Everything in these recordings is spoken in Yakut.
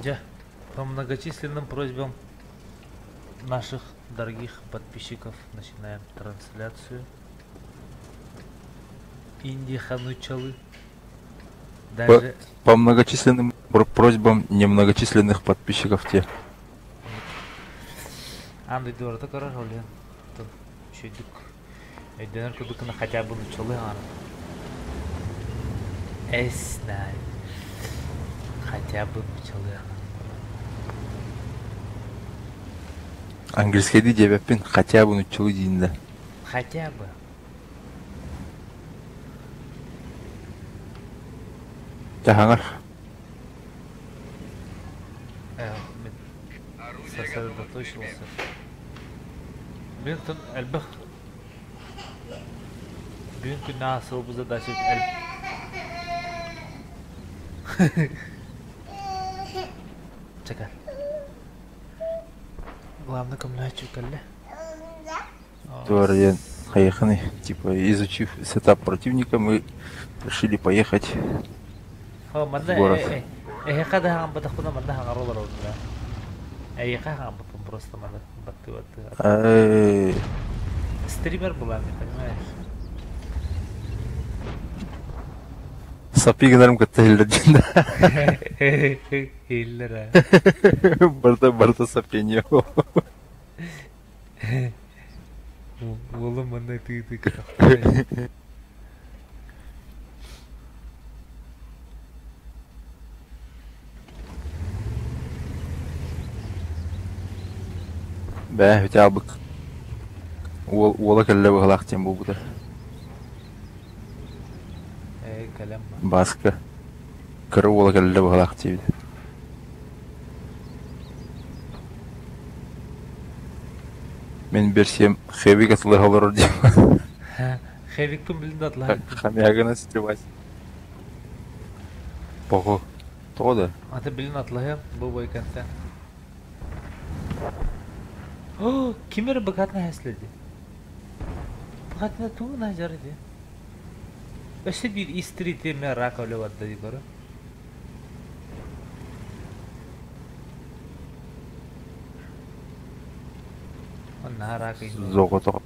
Дьэ, по многочисленным просьбам наших дорогих подписчиков начинаем трансляцию. Инди Ханучалы. Даже... По, по многочисленным просьбам немногочисленных подписчиков те. Аан дойду барыта көрөр ол иһин үчүгэйдик өйдөнөр курдук гына хотя бы нууччалыы аҥарын эс хотя бы нууччалыы аҥарын Английскайдыы диэбэппин, хотя бы нууччалыы диин да. Хотя бы. Таһаҥар. Мин сосредоточился. Мин тон элбэх бүгүн күннээх сылбы задача Чекай. Главное көмөлөһөччү кэллэ. Туарен Хайаханы, типа, изучив сетап противника, мы решили поехать в город. Эһиэхэ да хаҥамматахпына манна хаҥара олоробун да. Эйиэхэ хаҥаммыппын просто маны баттыы-баттыы. Стример была, не понимаешь? Сапи гынарым кытта иһиллэр диэн. Иһиллэр ээ. Барыта барыта сапение. Уолум манна ытыы-ытыы кэтэхтэрэ. Бээ, бүтэ аалбык. Уол уола кэллэ быһалаах диэн буолбута. Ээ, кэлэн ба. Бааска кыра уола кэллэ быһалаах диэбитэ. Мин версиям Хэвик атылыһа олорор диэн. Хэвикпин билин да атылаһа иликпин. Хомягына стрелять. Тоҕо? Тоҕо да? Аты билин атылаһыам бу бойкантан. О, ким эрэ быкатына хэследи. Быкатына тугу жар ди. Өссө биир истрити ме рак өлө барда ди көрө. Онна рак Зоҕотох.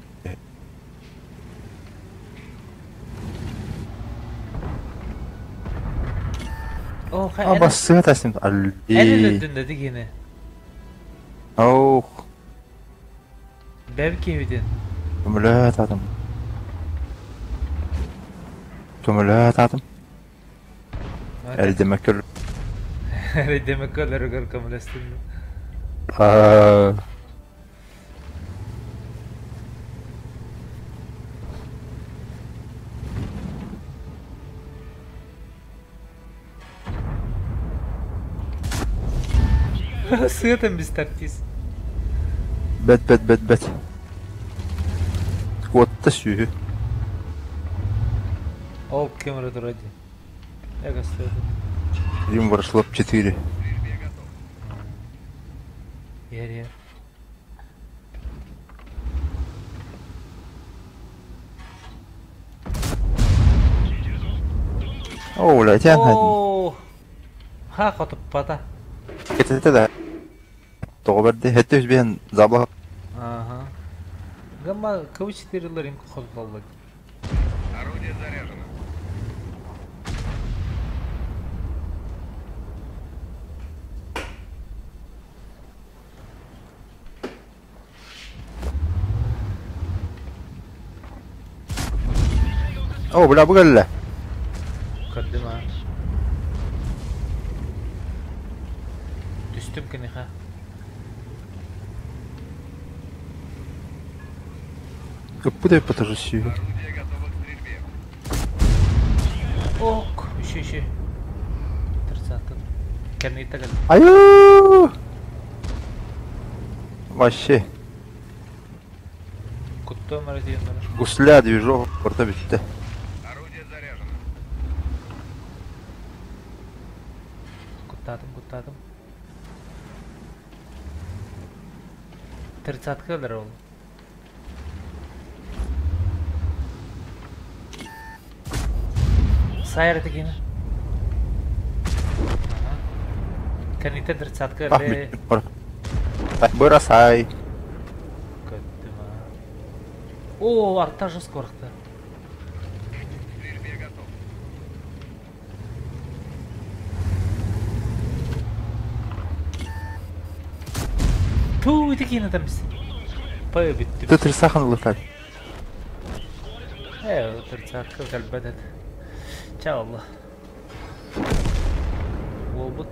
О, А бассыа тасым Эн алли. өлөрдүн да дигини. Ох, Бэм киһибитин. көмөлөт атым. Көмөлөт атым. Эрдемеккер. Эрдемекке өлөрүгэр көмөлөстүн. Аа. Сыатан бистартиз. Бэт бэт бэт бэт. Куотта сүүһү. Ол кем эрэ турар дии. Эгэ сыатан. Рим Ворошилов 4. Иһэр иһэр. Оо, бля, Оо, ха хотуппата. Кэтэтэ да. Тоҕо бэрди? Хэттэ үс биһэн забла. Ага. Гамма КВ-4 им хотуталлар. Орудие заряжено. Оо, бля, бу кэллэ. Көрдүм аа. Түстүм киниэхэ. Ыппыт ыппыт уже сүүһү. Орудие готово к стрельбе. Ок, еще еще. Тридцатый. Кэнниттэ кэллэ. Айуу! Вообще. Куттуом эрэ диэн барар. Гусля движок орто бүттэ. Орудие заряжено. Куттаатым, куттаатым. Тридцатка өлөр ол. Сайар этэ киинэ. Ага. Кэнниттэн тридцатка эле. Бросай. Көттүм аа. О, арта жестко барахта. К стрельбе готов. Туу, ити киин атамис. Пай бүттүм. Ты тридцахан лытай. Э, тридцатка кэлбэт эт. Ча алла. Буолбут.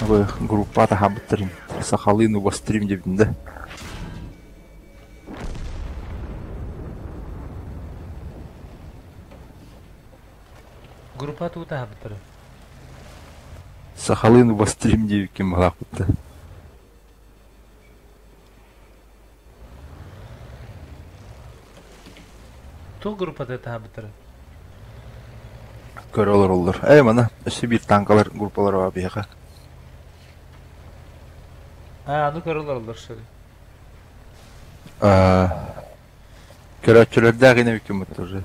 Вы группа тахабыттырын. Сахалын убастрим дебинде. Группа тугу таһабыттары? Сахалын убастрим диэбиккин балаахпытта. Туох группата таһабыттары? Көрө олороллор. Ээ мана өссө биир танкалар группалара баар биһиэхэ. Аа, аны көрө олороллор шөре. Көрөөччүлэрдээх ини эбиккин тоже.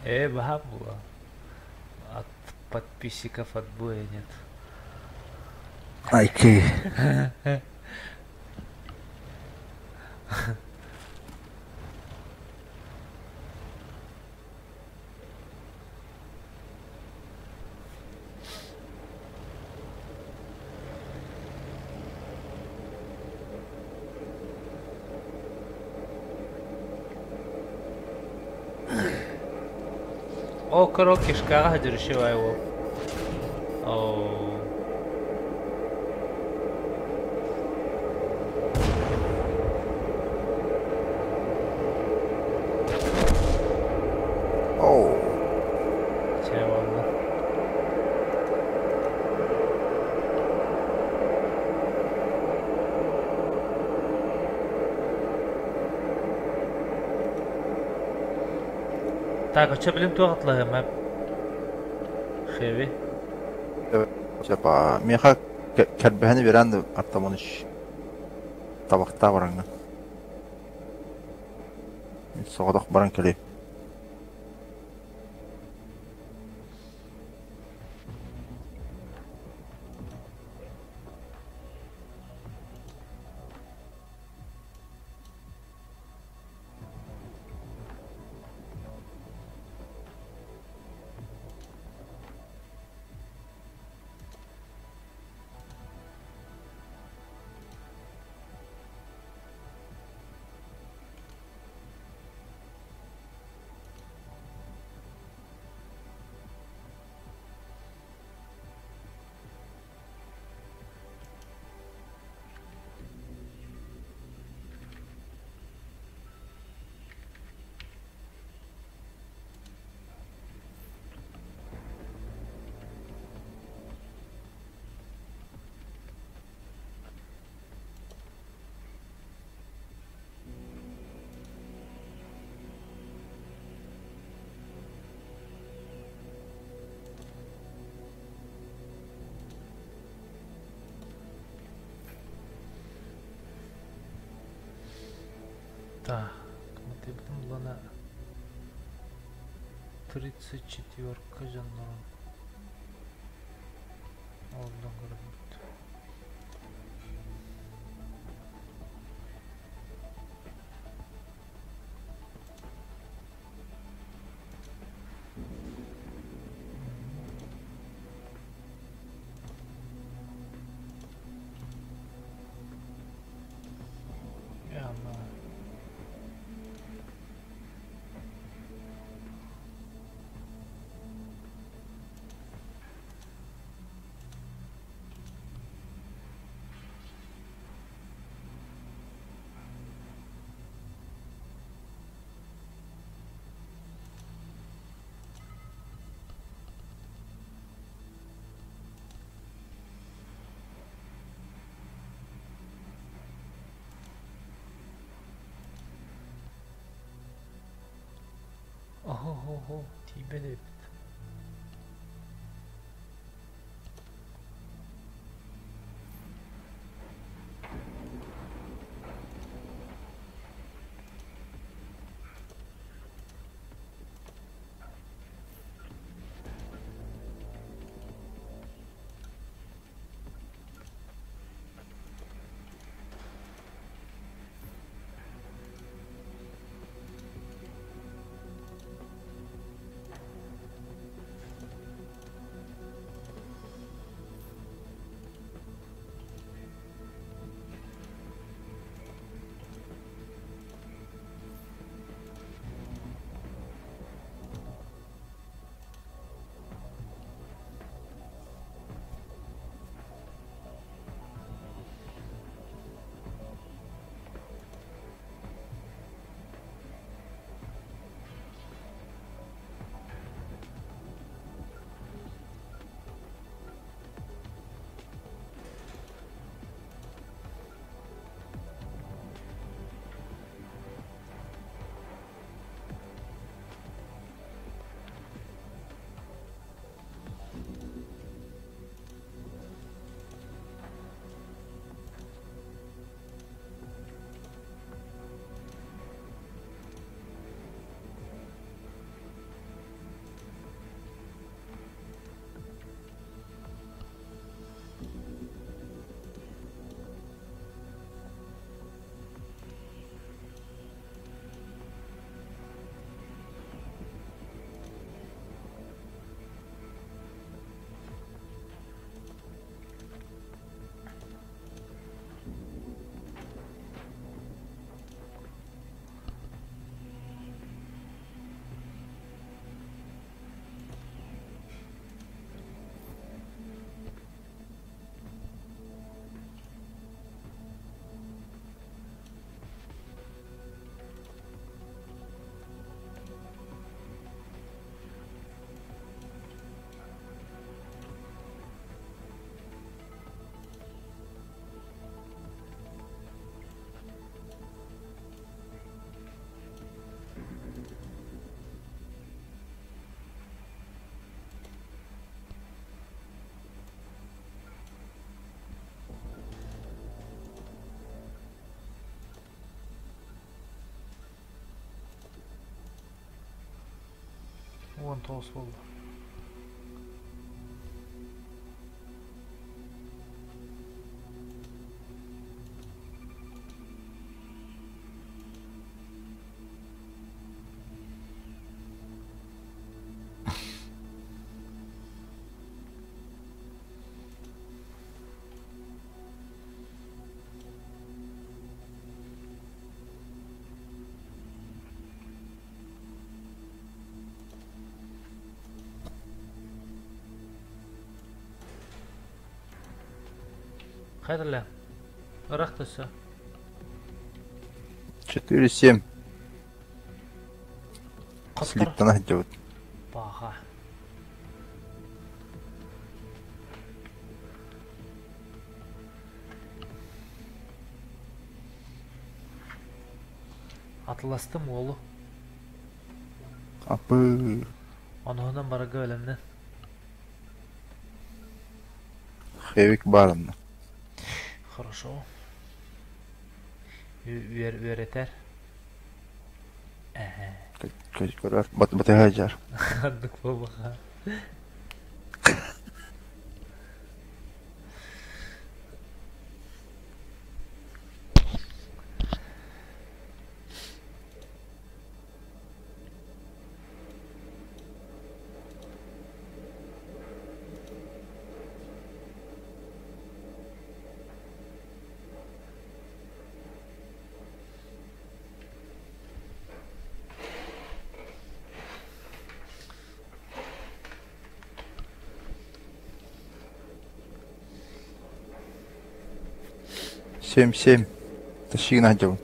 Э, баһаам була. От подписчиков отбоя нет. Айкы. О, корол кишкаҕа садьырышивай уол. Оо. Оо. Чэ буолла. Так, оччо билим туох атлаһыма Хэви. Чапа, миэхэ кэрбэһэни биэрэн да артамон иш табахтаа бараҥҥын. Соҕотох баран кэлиэ. Так, матыыбытын булана 34 дьоннорун олдон көрөбүт. Яма. Оһо-хо-хо, тиийбэт эбиппит. 19 буолла. Хайдалла? Ырах төссө. 4-7. Хоттор. Слиптана сылдьабыт. Баха. Атыластым уолу. Апы. Онуһунан барарга бэлэмнэн. Хевик баарынна. Хорошо. Үөр үөрэтэр. Эһэ. Көрөр. Бат батыһа дьар. Ханнык буолбаха. 7-7. Тащи сылдьабын.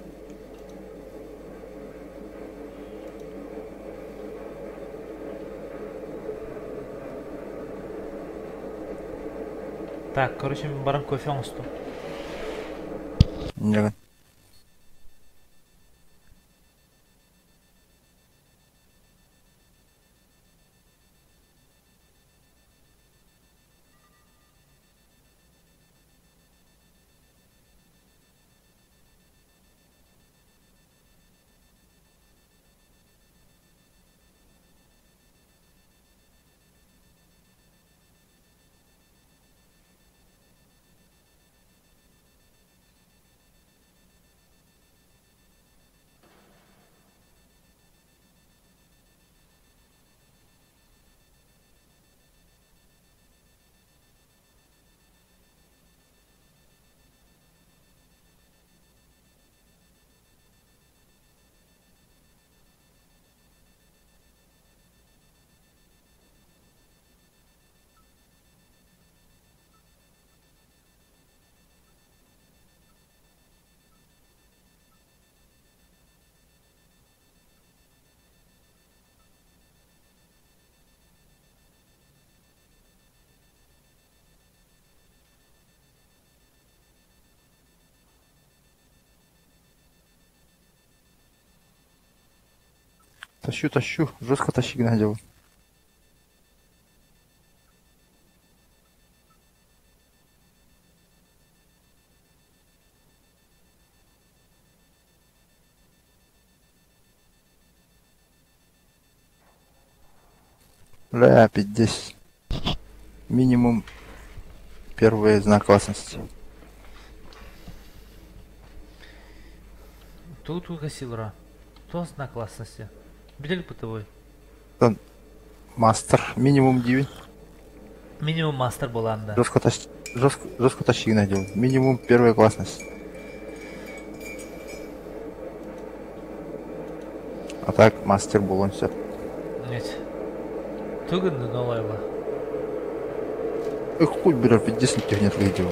Так, короче, мин баран кофе оҥостум. Ньыгын. Тащу, тащу, жестко тащи гына Бля, пиздец. Минимум первый знак классности. Тут угасилра. То знак классности. Билел бытовой. Мастер. Минимум 9. Минимум мастер буолан да. Жестко тащи, жестко, жестко тащи гына Минимум первая классность. А так мастер буолуон сөп. Нет. Тугун нолайла. Эх, хуй бирэр пиздец технет лидер.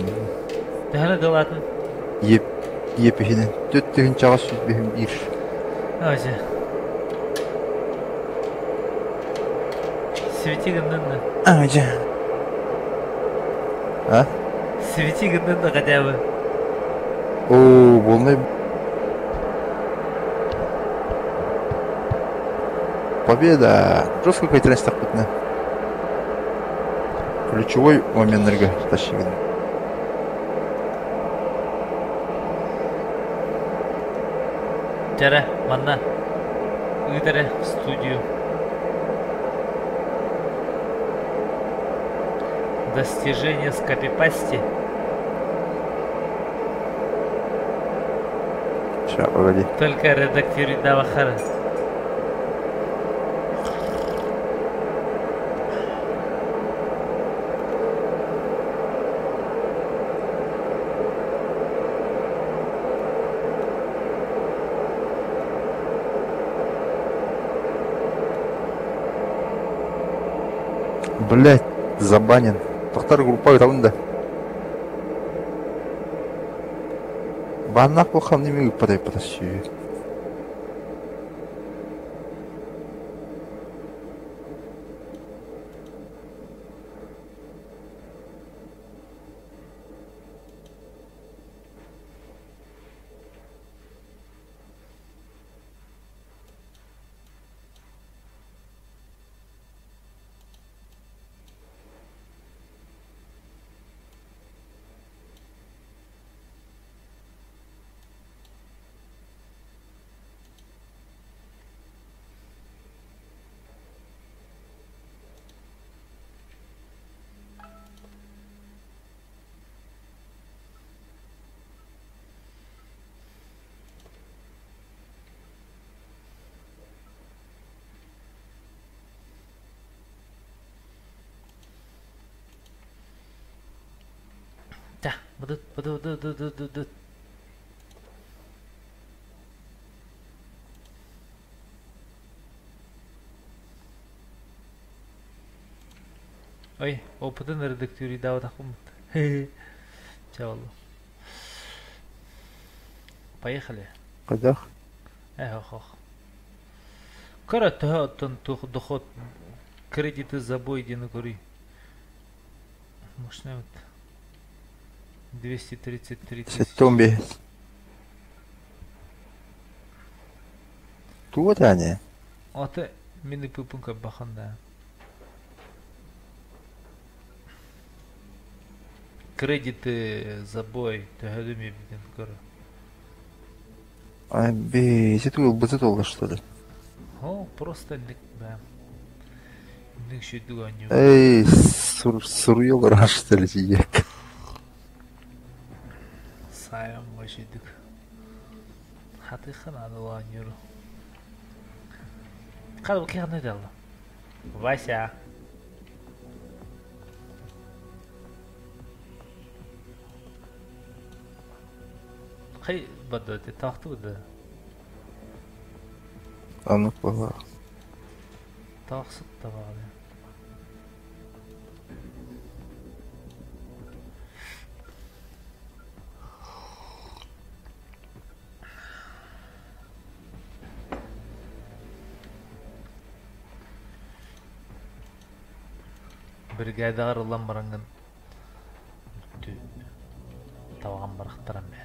Төһөнө дылатын? Еп, епихинен. Төт тыһын чаҕас сүз бир. Оже. Свети гыннын. Ажа. А? Свети гыннын хотя бы. О, полный. Победа! Жестко кайтрен стақпытны. Ключевой момент тащигин. Тәрә, манна. Ыытары в студию. Достижение с копипасти. Сейчас, погоди. Только редактируй Давахара. Блять, забанен. Тохтар группа да. Баннах бухам не могу подай потащи. Та, быдыт, быдыт, быдыт, быдыт, быдыт. Ой, опытын редактируй дава тахум. Чавалу. Поехали. Кадах? Эх, ох. Кара тон доход кредиты забой дин кури. Мощный вот. 233 тысячи. Сеттомби. Туот ане? Аты мини пыпынка баханда. Кредиты забой төһөдүм ебидин көр. Ай, бе, сету бызыт олла что ли? О, просто ник бэм. Ник шүдүг аню. Эй, сур суруйолор что ли жиек. Сайым шүдүг. Хатыхан адыла анюру. Када бу кягны дала. Вася. Хай бады те тахты бады. Аны бала. Тахсыт та багы. Бригадаар ылан барангын бүттү табаган барахтарам бе.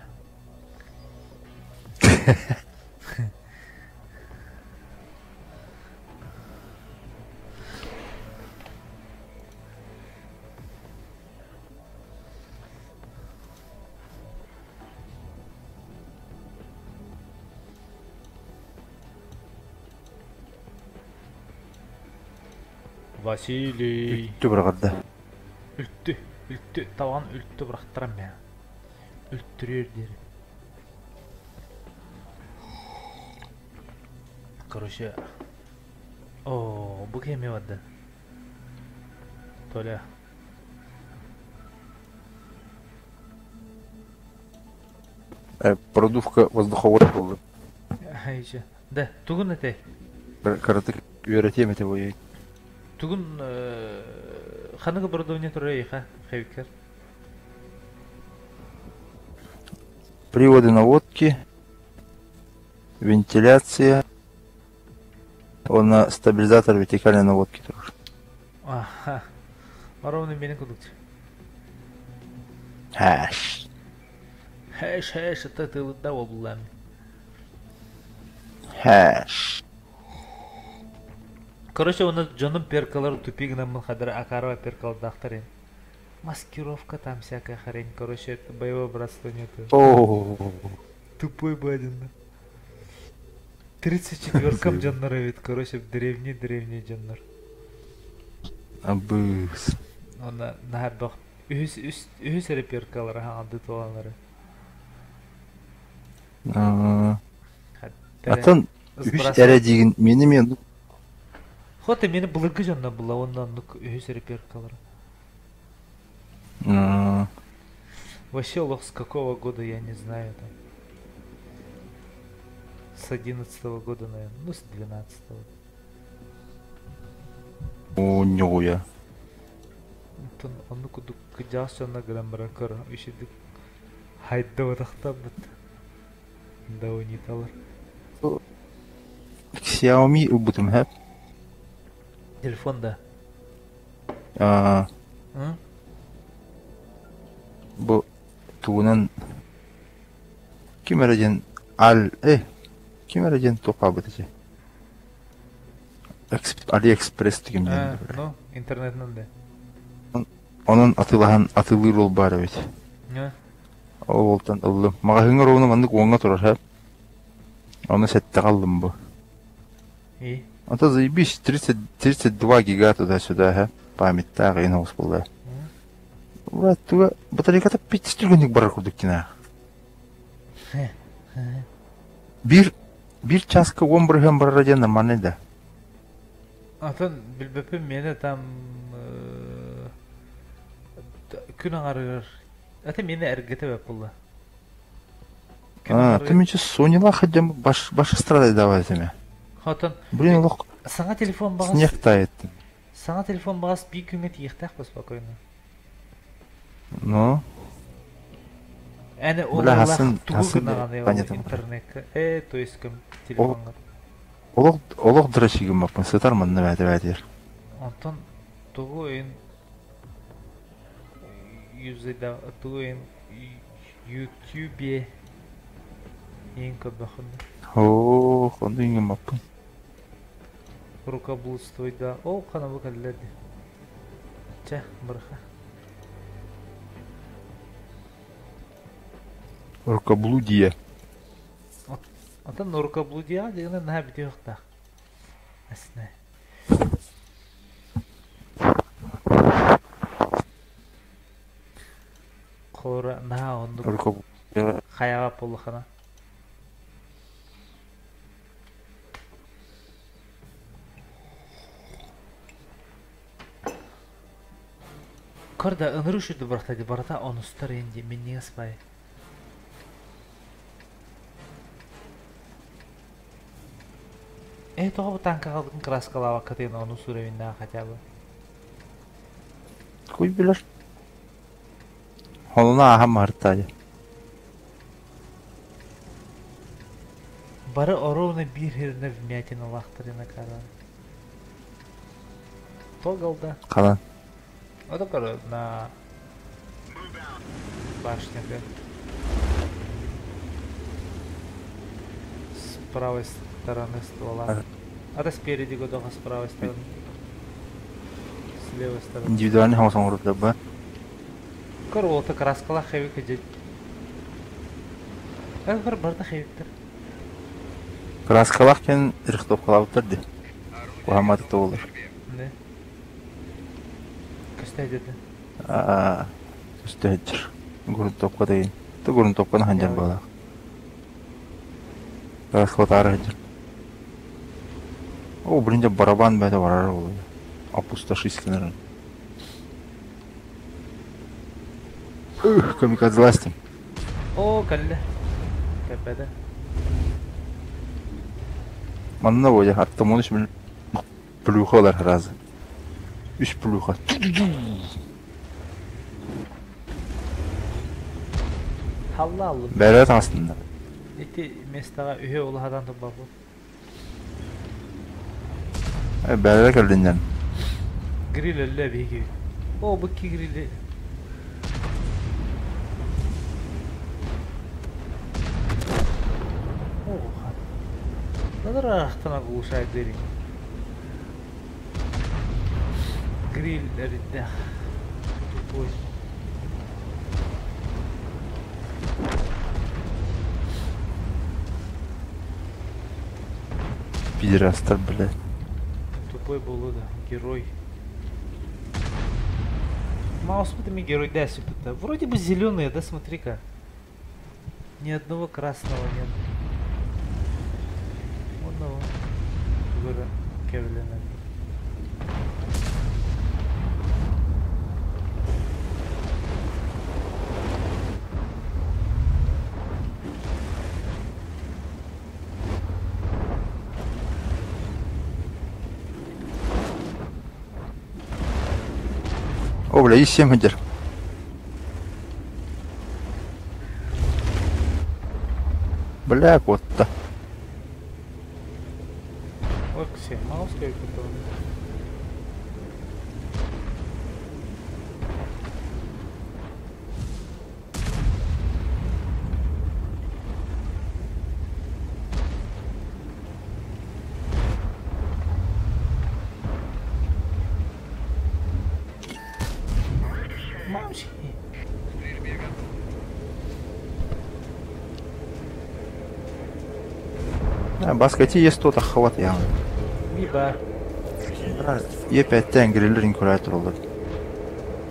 Василий. Үлтү быраҕарда. Үлтү, үлтү, табаҕын үлтү бырахтарам мэ. Үлтүрүөр диэри. Короче, о, бу кеме барда. Толя. Продувка воздуховод буолла. Айча. Да, тугун этэй? Кыратык үөрэтиэм этэ буойай. Тугун ханыгы оборудование турар эйиэхэ, Хэвикер? Приводы наводки, вентиляция, уонна стабилизатор вертикальной наводки турар. Аха. Ровно менин кудук. Хэш. Хэш, хэш, это тылыда обуллам. Хэш. Короче, оны дьонум перкалар тупик гынаммын хадара Акарова перкалдаахтар Маскировка там всякая хрень. Короче, это боевое братство нету. О, Тупой бадин. 34-кам дьоннор эбит, короче, древний-древний дьоннор. Абыс. Онно наһаа бөх үһүс үс үһүс эрэ перкалара хаҥалды туоланары. Атын үһүс эрэ диигин миэнэ эмиэ Хоть мени былыргы дьоннор була уонна оннук үһүс эрэ перкалара. Вообще олох с какого года я не знаю там. С 11-го года, наверное. Ну, с 12-го. О, ньугуйа. Онтон оннук курдук кыдьаас дьонно гынан баран көрө үчүгдүк хайдыбатахтаммыт дауниталар. Xiaomi ылбытым һэ. Телефон да. Аа, М? Бу тугунан ким эрэ диэн Аль ким эрэ диэн туохпаабыт ити Алиэкспресс дигим диэн А, ну, интернетинэн да. Онон атыылаһан атыылыыр ол баар эбит. А, Ол уолтан ыллым. Маҕаһыыҥҥа ровно маннык уоҥҥа турар һэ. Ону сэттэҕэ ыллым бу. И? А то заебись, 30, 32 гига туда-сюда, һэ. Памяттаах иин оҕус буолла. Брат, туга батарейката пиздец түргэнник барар курдук кинаа. Биир биир чааска уон бырыһыан барара диэн нормальный да. Атын билбэппин миэнэ там күн аҥарыгар аты миэнэ эргэтэ бэп буолла. Күн А, ты аҥарыгар мече Сонялаах дьон баш баш страдает давай этими. Хотон Блин, олох саҥа телефон баҕас снег тает. саҥа телефон баҕас биир күҥҥэ тиийиэхтээх ба спокойно. Ну, Эн ол бля, ылах хасын тугу хасын гынаҕыный ол понятно. интернекка э то есть кым Ол телефоҥҥа олох олох дрочигым баппын сытар манна бээтэ бээтир. Онтон тугу өйүн юзайда тугу өйүн YouTube иин көрбөххүн Оо, онду иҥин баппын. Рукоблудствуйда ол ханабы кэллэ дии. Чэ, бырха. Рукоблудие. Оттон рукоблудия дегенэ наһаа бүтүөхтээх. Асна. Холура наһаа оннук Рукоблудие. хайаҕа буоллахына. Көр да ынырыы шүрді бырахта ди барата онустар инди миннигэс бай. Э тоҕо бу танкаҕа краскалаабаккытын ону сурэвиннаа хотя бы. Хуй билэр. Холуна ааһан маһыртаайа. Бары ровно биир херіне вмятиналаахтарына каран. Тогалда. Халан. Ото көрө на башняга. С правой стороны ствола. А то спереди годоха с правой стороны. С левой стороны. Индивидуальный хаус оҥорбуттар ба. Көр уолта краскалаах хэвик дьэ. Көр барда хэвиктер. Краскалаах кэн рихтовкалаабыттар дии. Орудие Куһаамматык готово к да буолар. стрельбе. Не. Көстө деді. Аа, көстө сылдьар. Грунтовка дайын. Ты грунтовканы ханжар буолаах. Расхотаары сылдьар. О, блин, дьэ барабан бэйэтэ барар буолуо. Опустошись гынарын. Ух, камикадзе О, кэллэ. Кэлбэтэ. Манна буолуо, аттамон үс плюха ылар сразу. Үс плюха. Халла аллым. Бэрэ таҥастынна. Ити местаҕа үһү улаһадан турбаппыт. Бэрэ кэллиннэн. Гриль өллө биһиги. О, бу икки грили. О, Надо оглушает двери. Гриль эрдэх. Тупой. Пидерастар, блядь. Тупой был, да. Герой. Маус ми герой да сюда. Вроде бы зеленые, да, смотри-ка. Ни одного красного нет. Одного. Тугара Кевлина. О, бля, и 7 сылдьар. Бля, куотта. Ой, все, маус какой-то. Маус. К стрельбе готов. Баска ти есть то хват я. Биба. Е5-тен гриллерин көрәтер олар.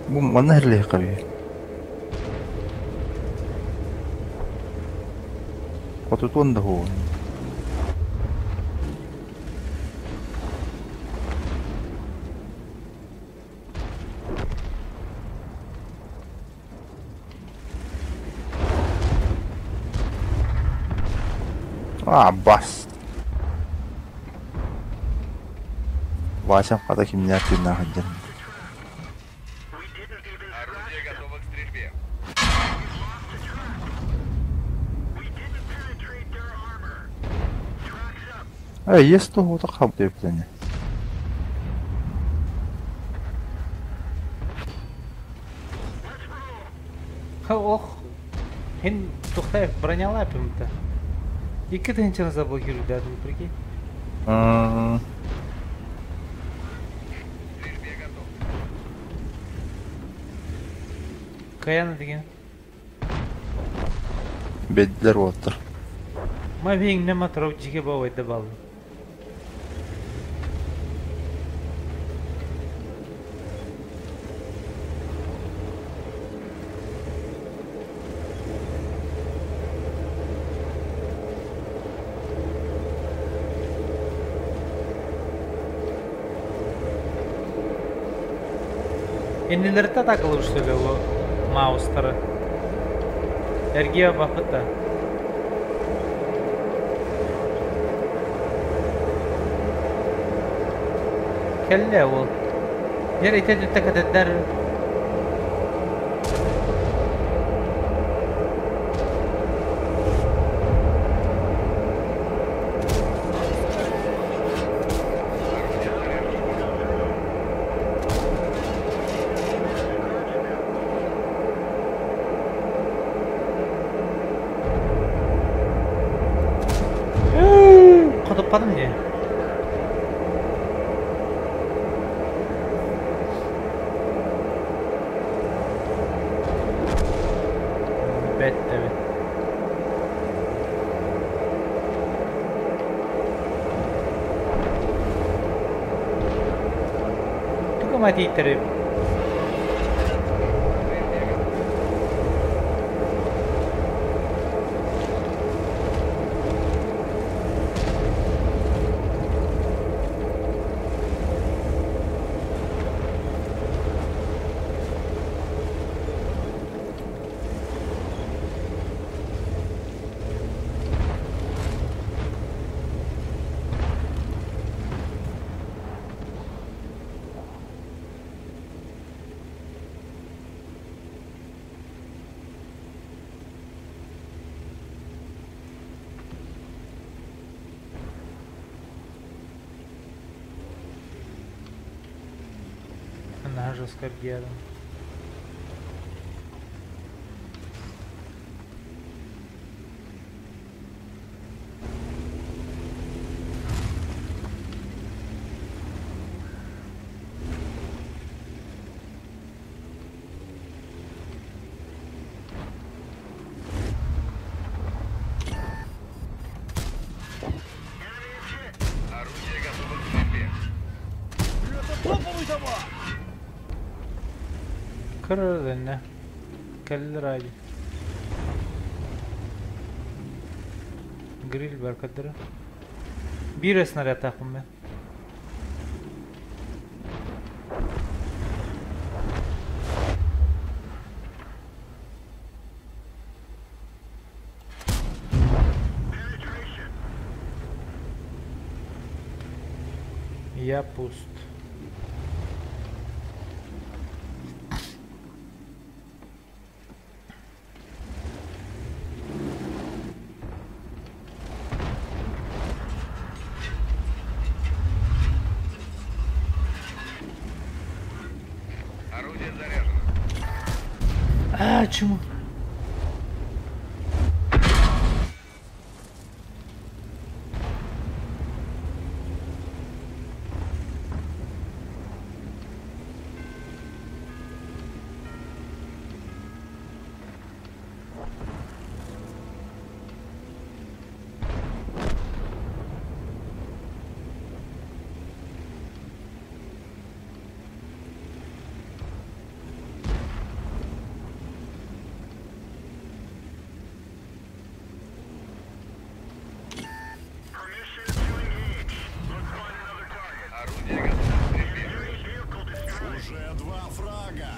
Бу манна херле каби. Хотутун да ху. А, бас. Васям хата кимнәр тинна хаджан. Орудие готово к стрельбе. Эй, есть то вот хаб деп тени. Ох. Хин тухтаев бронялапим-то. И ты ничего заблокирует, да, ну прикинь. М, К стрельбе готов. Каяна деген. Беддер оттыр. Ма бейін нема тұрау жеке бауайды балды. Эннилерте атакалыр что ли ол маустары. Эргия бақыта. Кэллэ ол. Жер ите дүтте кәтеттер. Хотуппадым не? Бет evet. Туга мати иттереп. Наһаа жестко эргийэрим. Орудие готово к стрельбе. Кырыгынна. Кэллэр аайы. Гриль бар көрдөрө. Биир снарядтаахпын мен. Я пуст. Орудие заряжено. А, чему? Орудие готово к стрельбе. Уже два фрага.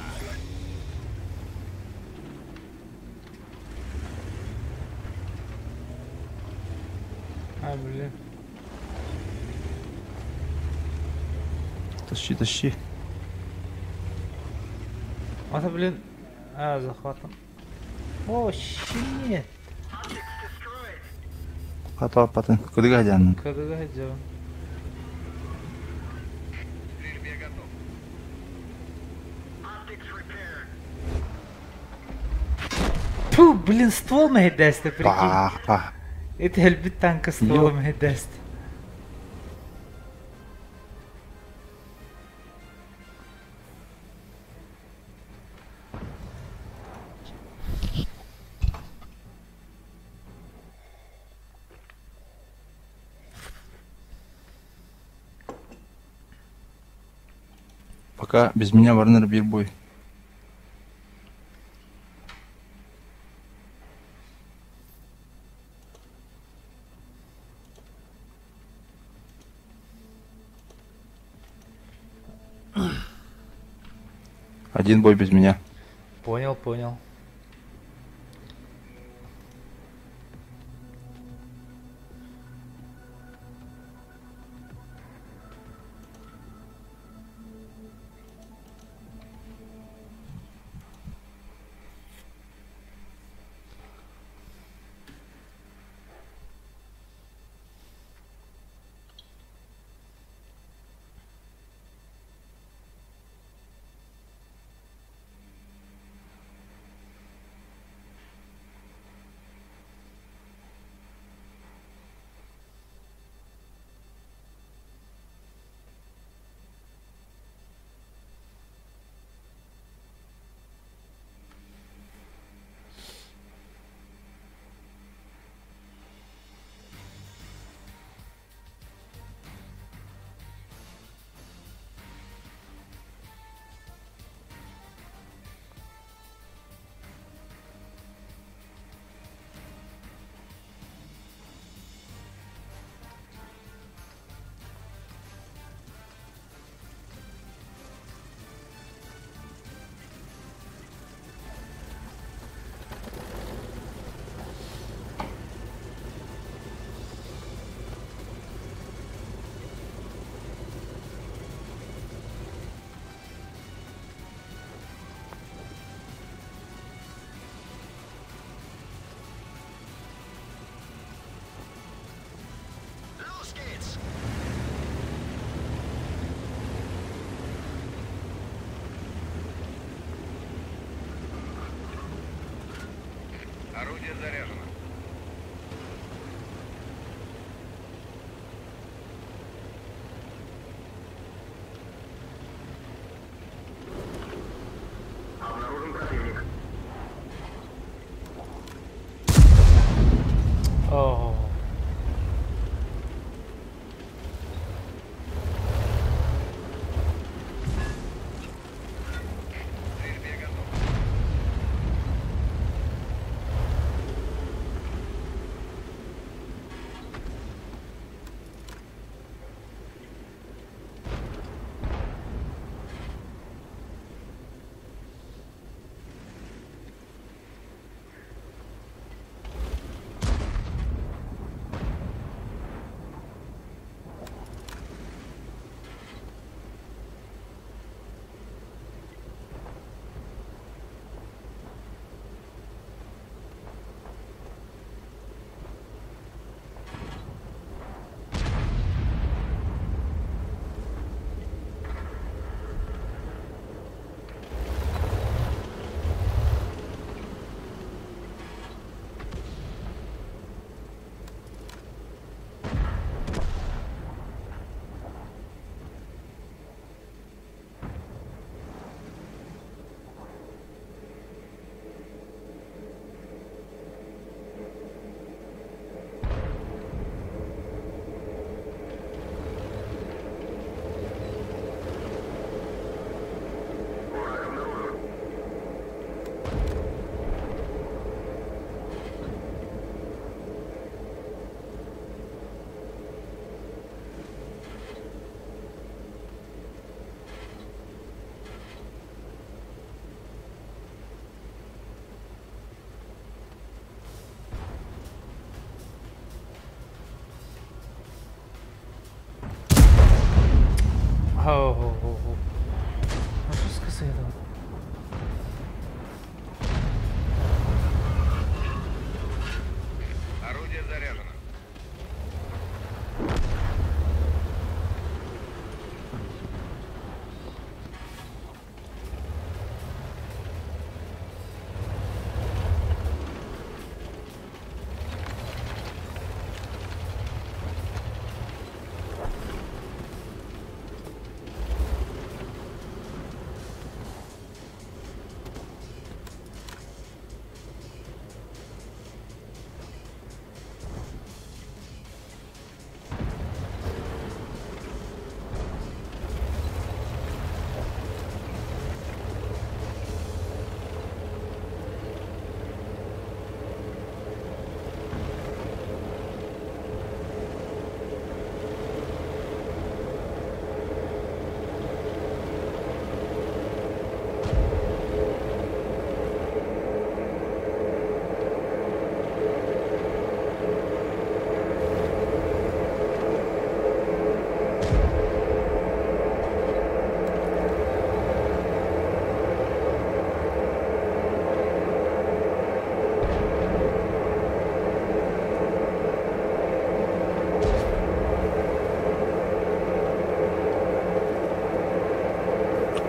А, блин. Тащи, тащи. Это, блин... А, захватом. О, щит. Хата патын. Куда гадян? Когда идем? К стрельбе готов. Ту, блин, ствол мэйдэсте, прикинь. Пах, пах. Это элбит танка ствол мэйдэсте. Пока без меня Варнер бир бой. Один бой без меня. Понял, понял. Орудие заряжено. Обнаружен противник. О. К стрельбе готов. Враг обнаружен. О. Ну что сказать? Орудие заряжено.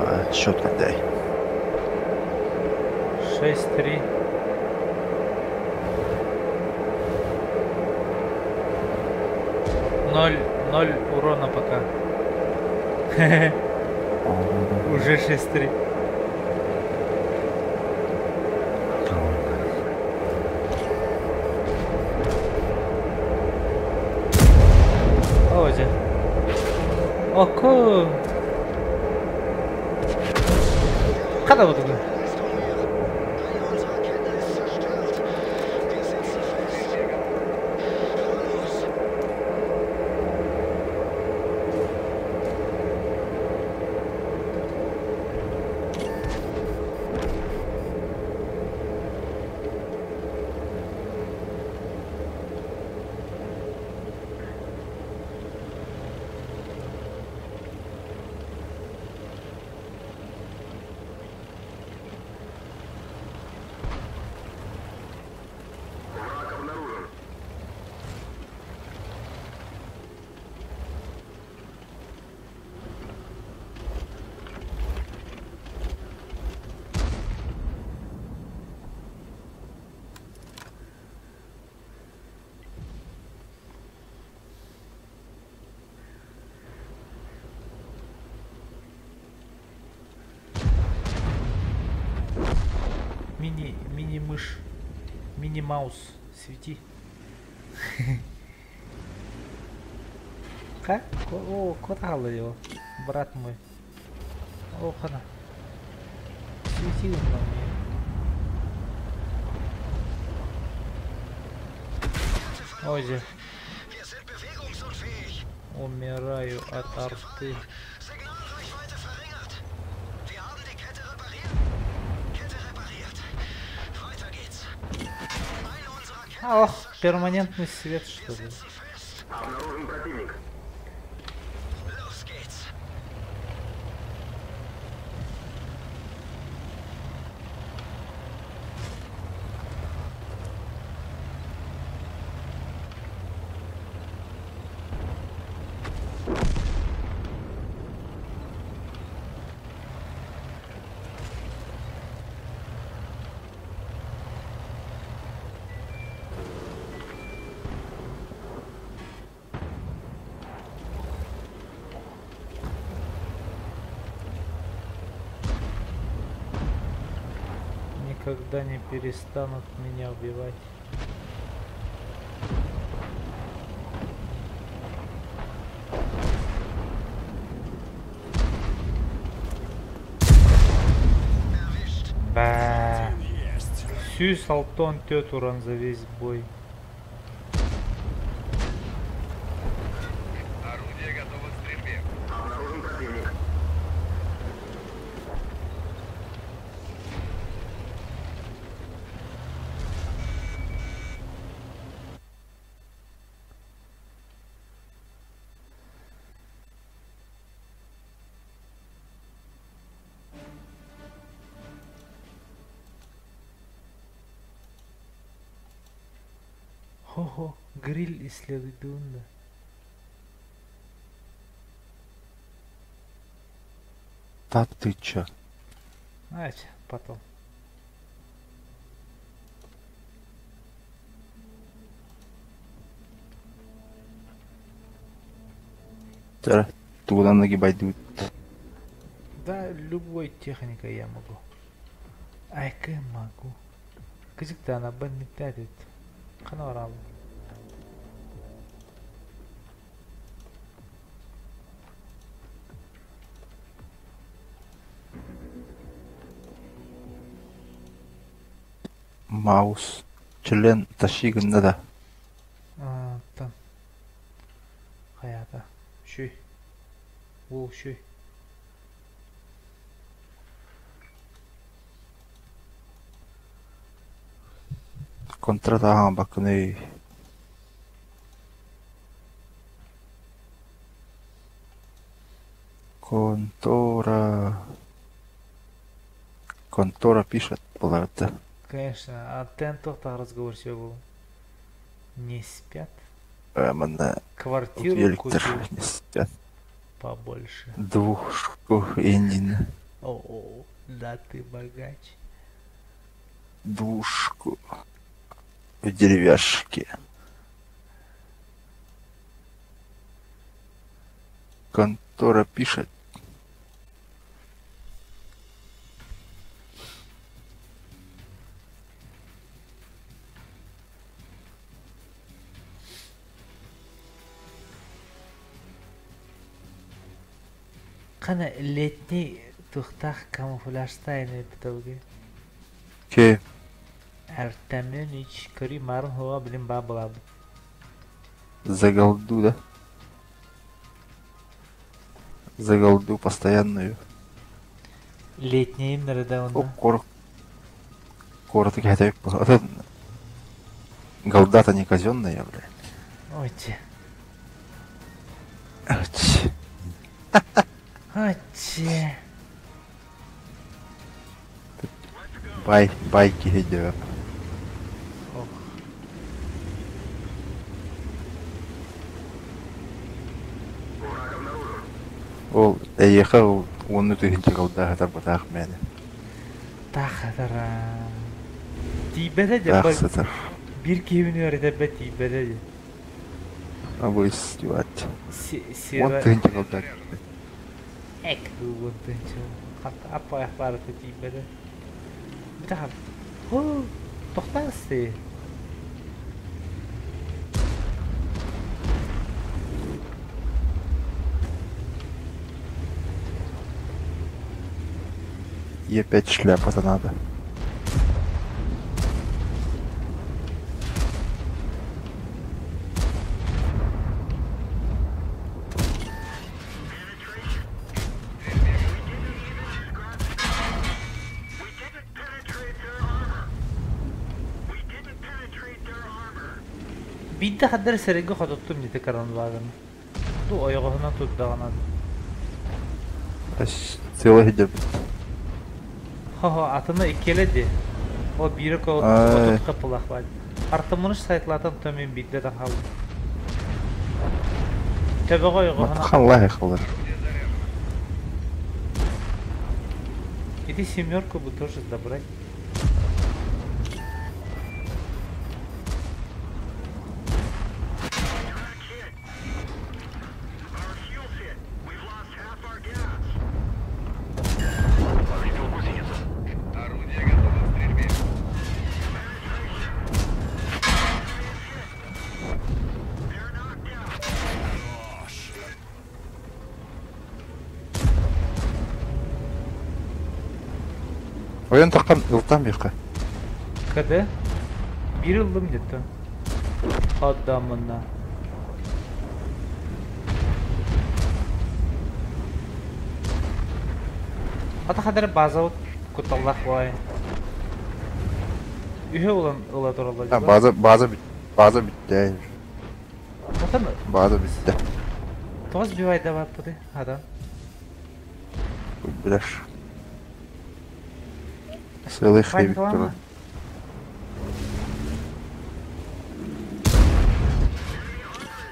А, счет дай. 6-3. Ноль, ноль урона пока. Уже 6-3. О, дьэ. Оку. Хата бу тугу. Unsere Kette ist zerstört. Wir sitzen fest. Los! Мини, мини-мышь, мини-маус, свети. Как? О, куда его, брат мой? О, хана. Свети он на мне. Ой, Умираю от арты. Ох, перманентный свет, что ли? Обнаружен противник. Никогда не перестанут меня убивать. Ба. Сүүс алтан түөрт уран за весь бой. Орудие готово к стрельбе. Обнаружен противник. Хо-хо, гриль исследуй да. Та ты чё? Знаете, потом. Тара, туда нагибать будет. Да, любой техникой я могу. Ай, как могу. Кызык-то она бандитарит. Ханорал. Маус. Член тащи гынна да. Там. Хаята. Шүй. Ол шүй. Контратаҕа бакыный. Контора. Контора пишет, была-то. Конечно, а тен так разговор все был. Не спят. Манна Квартиру электр купил не спят. побольше. Двушку Эндин. О, да ты богач. Двушку в деревяшке. Контора пишет. Қана летний тухтах камуфляжтайны бітауге. Ке. Артамёнич көри марын хуа билим ба булабы. За голду, да? За голду постоянную. Летний нырда О, онда. кор. Коротко хотя бы. Голда-то не казенная, бля. Ой, те. Ать. Аче. Бай, байки идет. Ох. Ол эйиэхэ уонну тыһыынча голда хатар мээнэ. Тахатара. Тиибэтэ дьэ Таах бар сытар. биир киһибин үөрэтэрбэ тиийбэтэ дьэ. Абыс юат. Си Уон сира тыһыынча голда. эк уон тыһыынча. Хат аппаах барыта тиийбэтэ. Бүтэ хат. Ху, тохтаасты. И опять шляпа-то надо. Биирдэ хаддар сэргэ хотуттум дии каранлааҕын. Ту ойоҕоһунан турдаҕына. Сыала сылдьабыт. Хо-хо, атына иккиэлэ дии. Ол биирэ отут хапылах баар. Артамыныш сайтлаатан то мин биирдэ да хааллым. Төбөҕө ойоҕоһунан. Халлаһы халар. Иди семерку бы тоже забрать. Орудие готово к стрельбе. Ойон таххан ылтаан биэххэ. КД? Биир ыллым где-то. Адамына. Ата хадары база кутталлах бай. Үһө улан ыла тураллар. База база база бүттэ. Отан База бүттэ. Тоҕус бивайда баппыты адам. Билэр. Сылы хейбит турар.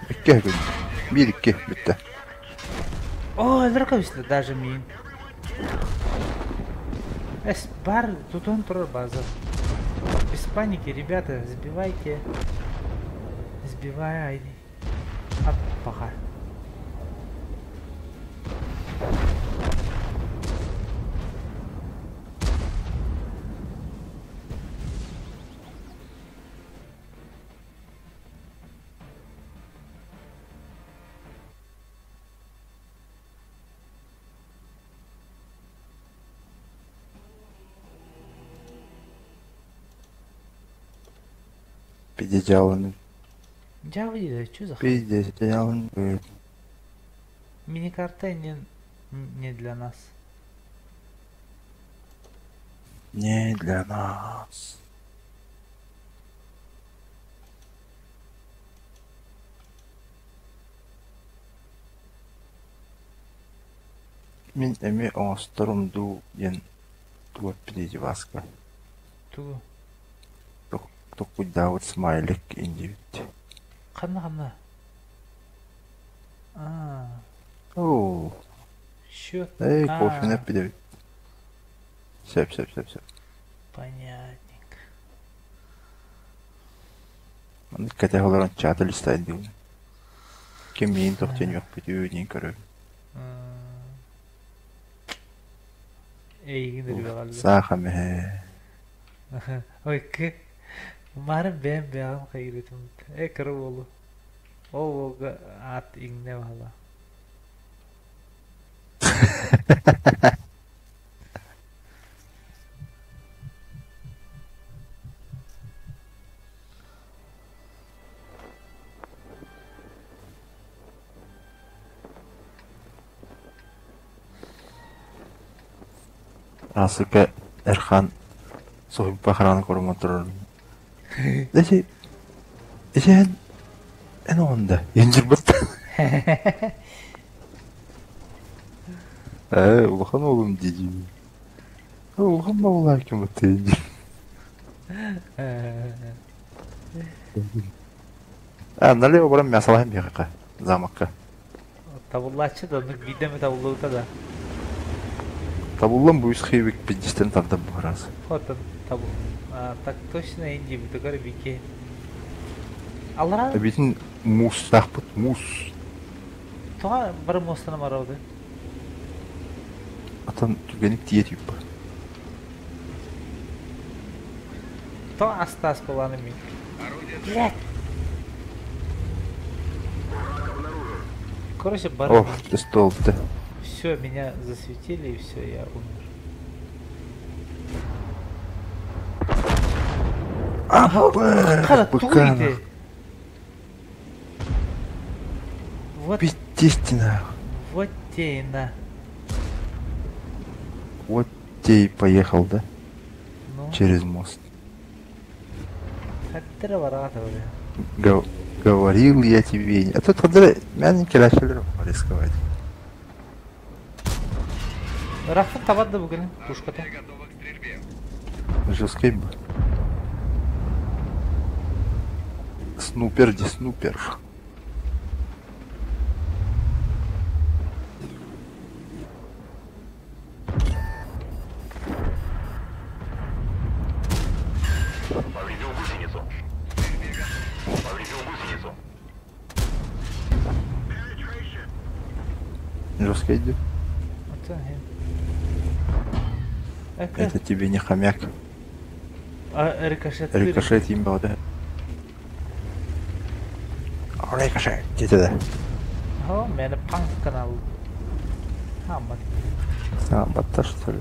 Икки күн. Биир икки бүттэ. О, өлөр даже мин. Эс, бар, тут он турар база. Без паники, ребята, сбивайте. Сбивай. Аппаха. Пиздец. Дьаҕы что за Пиздец. Мини-карта не, не для нас. Не для нас. Мин эми оҥосторум дуу диэн туга эппит Васка. Тугу? Токкуйдаабыт смайлик индибит. Ханна ханна? А, Оо, счет. эй, кофе эппит Сөп, сөп, сөп, сөп. Понятненько. Маннык кэтэх олорон чаты листайдыыбын. Ким миин тохтен үөхпүтүү диэн көрөбүн. Эйигин үрүөҕэллэр. Сааха мэһэ. Ой, кы. Марын бэйэм бэйэҕим хайырытым. Э, кыра уолу. Ол уолга аат иҥнэ баһала. Асыка Эрхан соһуппа харааны коруман турар. Дesi Дesi эн оҕонда инжирбат. Ээ, улахан уолум дии. Улахан баҕалаах ким баттыы. А, налево баран мясалаһын биэхэ замокка. Табыллааччы да, оннук биирдэ эмэ табыллыбыта да. Табыллан бу үс хейбик пиздистен тардан бу раз. Хотон табыл. А, так точно инди бутугар бики. Аллара Эбитин муустаахпыт муус. тоҕо бары муостана барабыты. Атан түргэнник тиийэ тиийбэ. То астаас буланы мин. Блять! Короче, бар. Ох, ты столб ты. Все, меня засветили и все, я умер. А, Быка. Вот. Пиздец Вот те и на. Вот те и поехал, да? Ну. Через мост. Хаттера варата, Говорил я тебе. А тут хадра мен келәшелер рисковать. Рахтан табат да бүгін пушката. Жесткий бы. Снупер, де снупер. Повредил гусеницу. Повредил гусеницу. Жестко идет. Это тебе не хомяк. А рикошет. Рикошет им был, да? Рикошет, где ты да? О, меня панк канал. Хамат. А, батта что ли?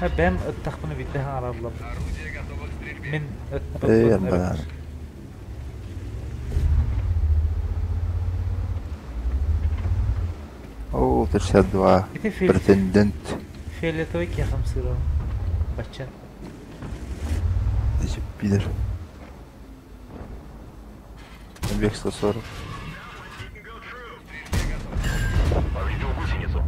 Ha бэм ыттахпына битте хаҥараллар. Мин Э, да. О, 62. Претендент. Фиолетовый кехам сыром. Бачан. Эти пидор. Бег 140. Повредил гусеницу.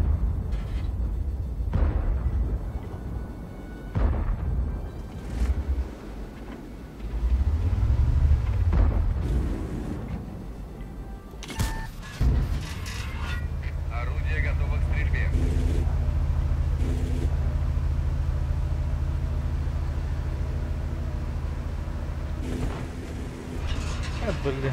Орудие готово к стрельбе. А, блин.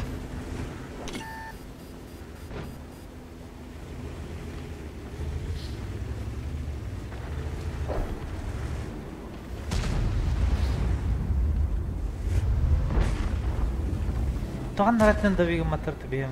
Тоған наратын да бигім матырты бейім.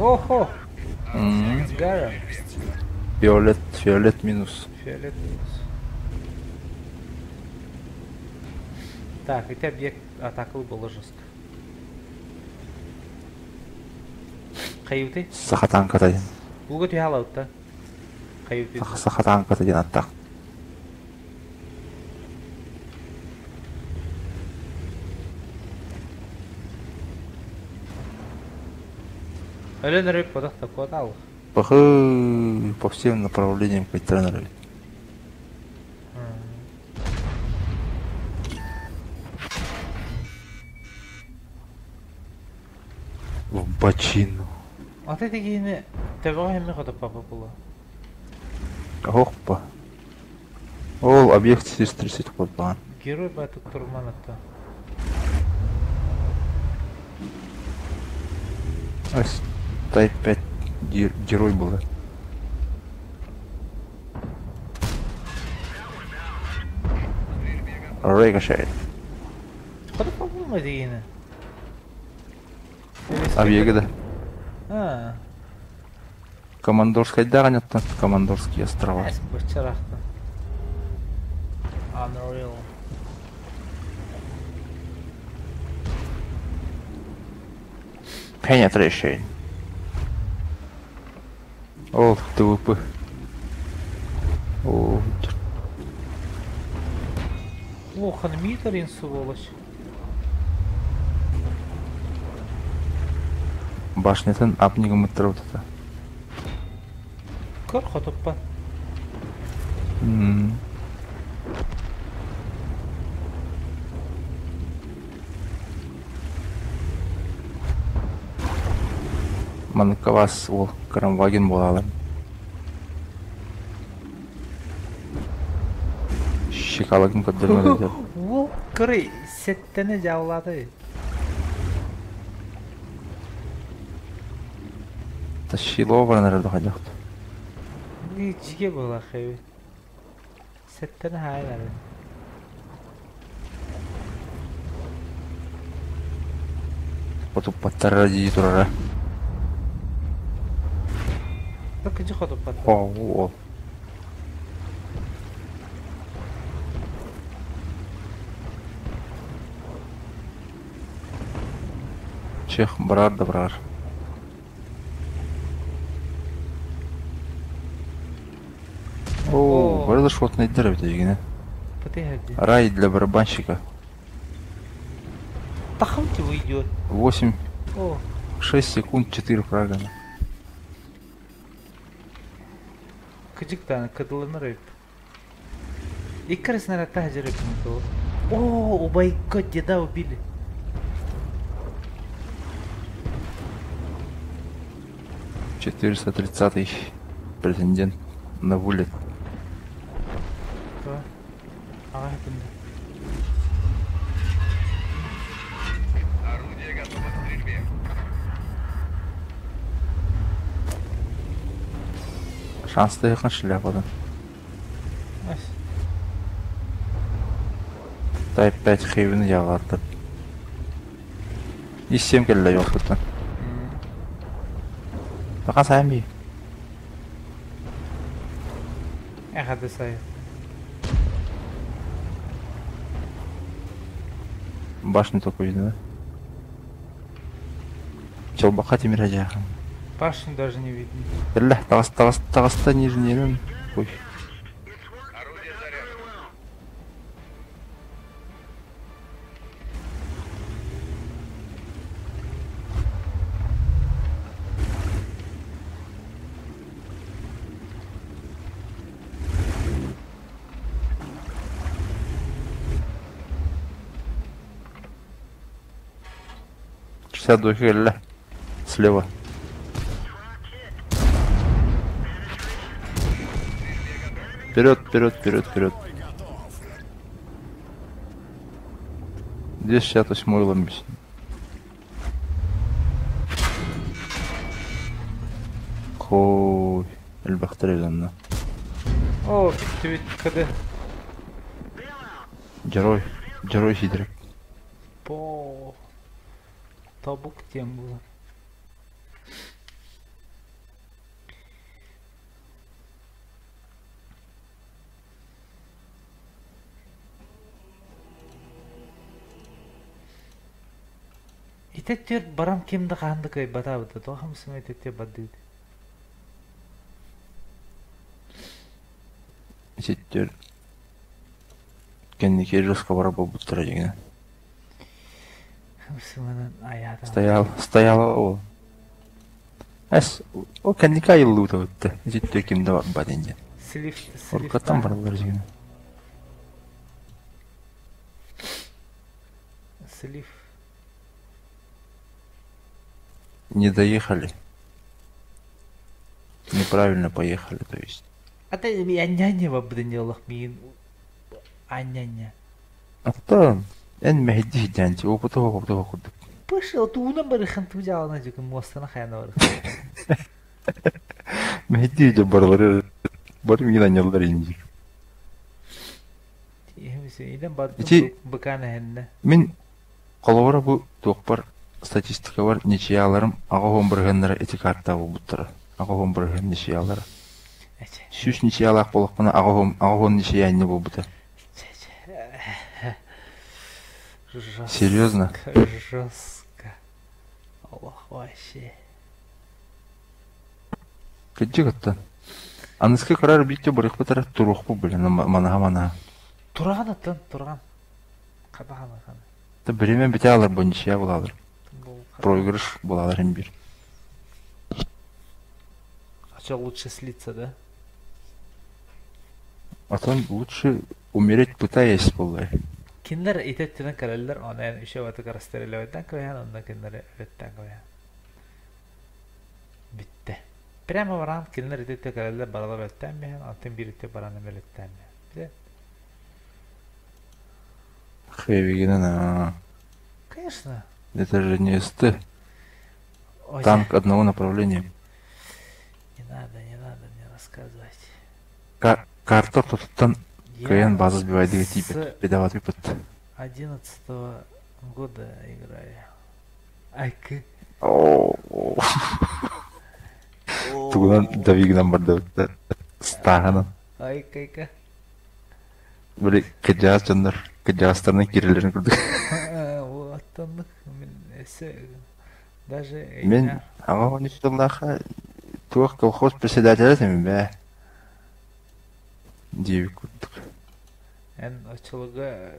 Охо! Гара. Фиолет, фиолет минус. Фиолет минус. Так, это объект атаковый было жестко. Каюты? Сахатан катадин. Уга түйалаута. Каюты. Сахатан катадин аттак. Өлен рөп подах такой ал. Пахы по всем направлениям кайтренеры. В бочину. А ты такие Тэбэҕэ эмиэ хото папа була. Опа. Ол объект 430 кодбаан. Герой баатык турман атта. Ась, Type 5 герой была. Рикошет. Хото папа була дигини. Объект, да. А. Командорская да, Командорские острова. Эс бычарахта. Unreal. Penetration. О, ТВП. О, Ох, он Митарин, сволочь. Башнятын апнигом это. Көр хотуппа. Манныкка вас ол Крамваген буолаалар. Щекалагын көрдөрмө Уол кырый сэттэни дьааллааты. Тащило баран эрэр дохайдахт. Дьигэ буолар хэби. Сэттэни хаайан эрэр. Хотуппаттара дии турара. Кыдьы хотуппаттар. О, Чех барар да барар. О, бары да шотнайдар эбит эйигинэ. Рай для барабанщика. Тахамти уйдет. 8, 6 секунд, 4 фрага. Кыдьык даҕаны кыдылынар эбит. Икки эрэ снарядтаах дьиэ эбит О, убайга деда убили. 430-й претендент на вылет. Кто? Ага, Орудие готово к стрельбе. Шанстыйхан шляпадан. Type 5 Хейвен яҕаартар. Ис сиэм кэллэ ёлкуттан. Тақа сайын бии. Эҕэрдэ сайын. Башню только видно, да? Чолбаха тимир ажаахан. Башню даже не видно. Кэллэ, таҕыс таҕыс таҕыста нижнерин. Ой. Орудие заряжено. 62 кэллэ. Слева. Вперед, вперед, вперед, вперед. 268 ламбис. Хой, элбэхтэр эбит О, бүттүбүт кыды. Дьоруой, дьоруой сиидэрэ. По тобук диэн буолар. Ити түөрт баран ким да хаһан да кыайбатаабыта, тоҕо хамсыма ити түөрт бардыыт? Ити кэнники разговора буолбуттара дьиҥинэн. Хамсыманан айаатаҕа. Стоял, стояла ол. Эс, ол кэнники айыллыбыта бытта. Ити ким да барбат инде. Слив, Оркаттан бараллар дьиҥинэн. Слив. Не доехали. Неправильно поехали, то есть. А ты анньа бабдынелах миин анньа. Аттан эн мэһийди сидьээнчи опыта опыта курдук. Пышыл туунан барыхан тужаалана жүкүн муостана хайана барыхан. Мэһийди сидьэ барылары бары миин анньаллар иннир. Илен бардым Ити быкаан эһэннэ. Мин холобура бу туохпар статистикабар ничьяларым аҕа бырыһыаннара ити картаҕа буолбуттара. Аҕа бырыһыан ничьялара. Сүүс ничьялаах буоллахпына аҕа ничья инньэ буолбута. Серьезно? Жестко. Олох вообще. Кырдьык оттон. Аныска көрөр биитэ барыахпыт эрэ туруохпут блин манаһа-манаһа. Тураҕын оттон, тураҕын. Хатахан хана. Да бириэмэ бүтэ алар бу ничья буолалар. Проигрыш буолалар иһин биир. А что, лучше слиться, да? Оттон лучше умереть пытаясь буоллай. Кинилэр ити өттүнэн кэлэллэр, оны эн үчүгэй батык расстреливайдан кэбиһэн, онно кинилэри өлөттөөн кэбиһэн. Прямо баран кинилэр ити кэлэллэр баралар өлтөөн биһэн, антын биир ити баран өлөттөөн биһэн. Хэвигинен, а. Конечно. Это же не СТ. Ой, Танк одного направления. Не надо, не надо мне рассказывать. Карта ортотуттан Я кыайан база сбивайдыга с тиийбэт. Бедаватый пыт. 11 года играю. Айкы. Тугунан давигынан бардыбыт стааһынан. Айкайка. Били кыдьаас дьоннор кыдьаастарынан киирэллэрин курдук. Оттоннук мин өссө даже Мин аҕа он үс сыллаахха туох колхоз председателэ этим бээ диэбит курдук. Эн оччолорго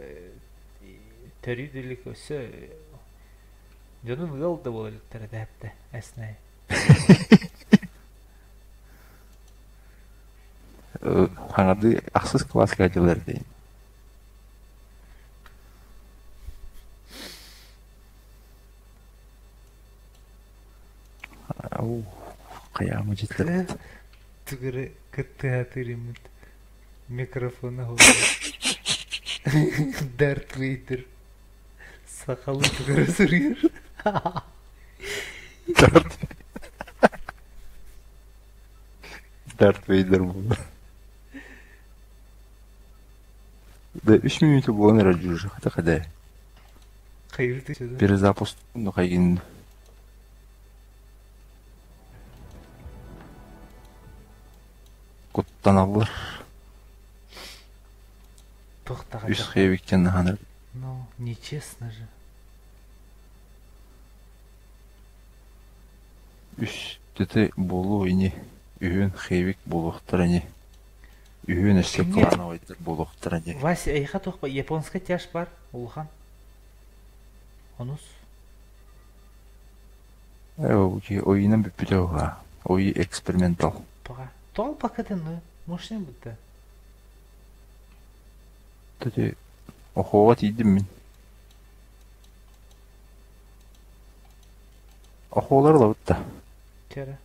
төрүү илик өссө дьонун ыал да буола иликтэр этээптэ эснэй. Хаҥардыы ахсыс кылааска дьыллар этэ. Ау, хайаама дьитлэр. Түгүрэ кыттыһатыырыммыт микрофона холбоо. Дарт Вейдер сахалыы түгүрэ суруйар. Дарт Дарт Вейдер буолла. Да үс мүнүүтэ буолан эрэр дьүрү хата хадэ. Хайырты Перезапуск ну хайгин куттаналлар. Үс хэвиктен наһанар. Ну, нечестно же. Үс тете буолуо ини, үһүөн хэвик буолуохтара ини. Үһүөн өссө клановайдар буолуохтара ини. Вася, эйиэхэ туох японскай тяж бар улахан? Онус? Ойынан бүппүтэ уһа. Ой экспериментал. Пока. Тоҕо пакетын мощный будто. Тати охоҕо тиийдим мин. Охуолар ылабыт да. Кэрэ.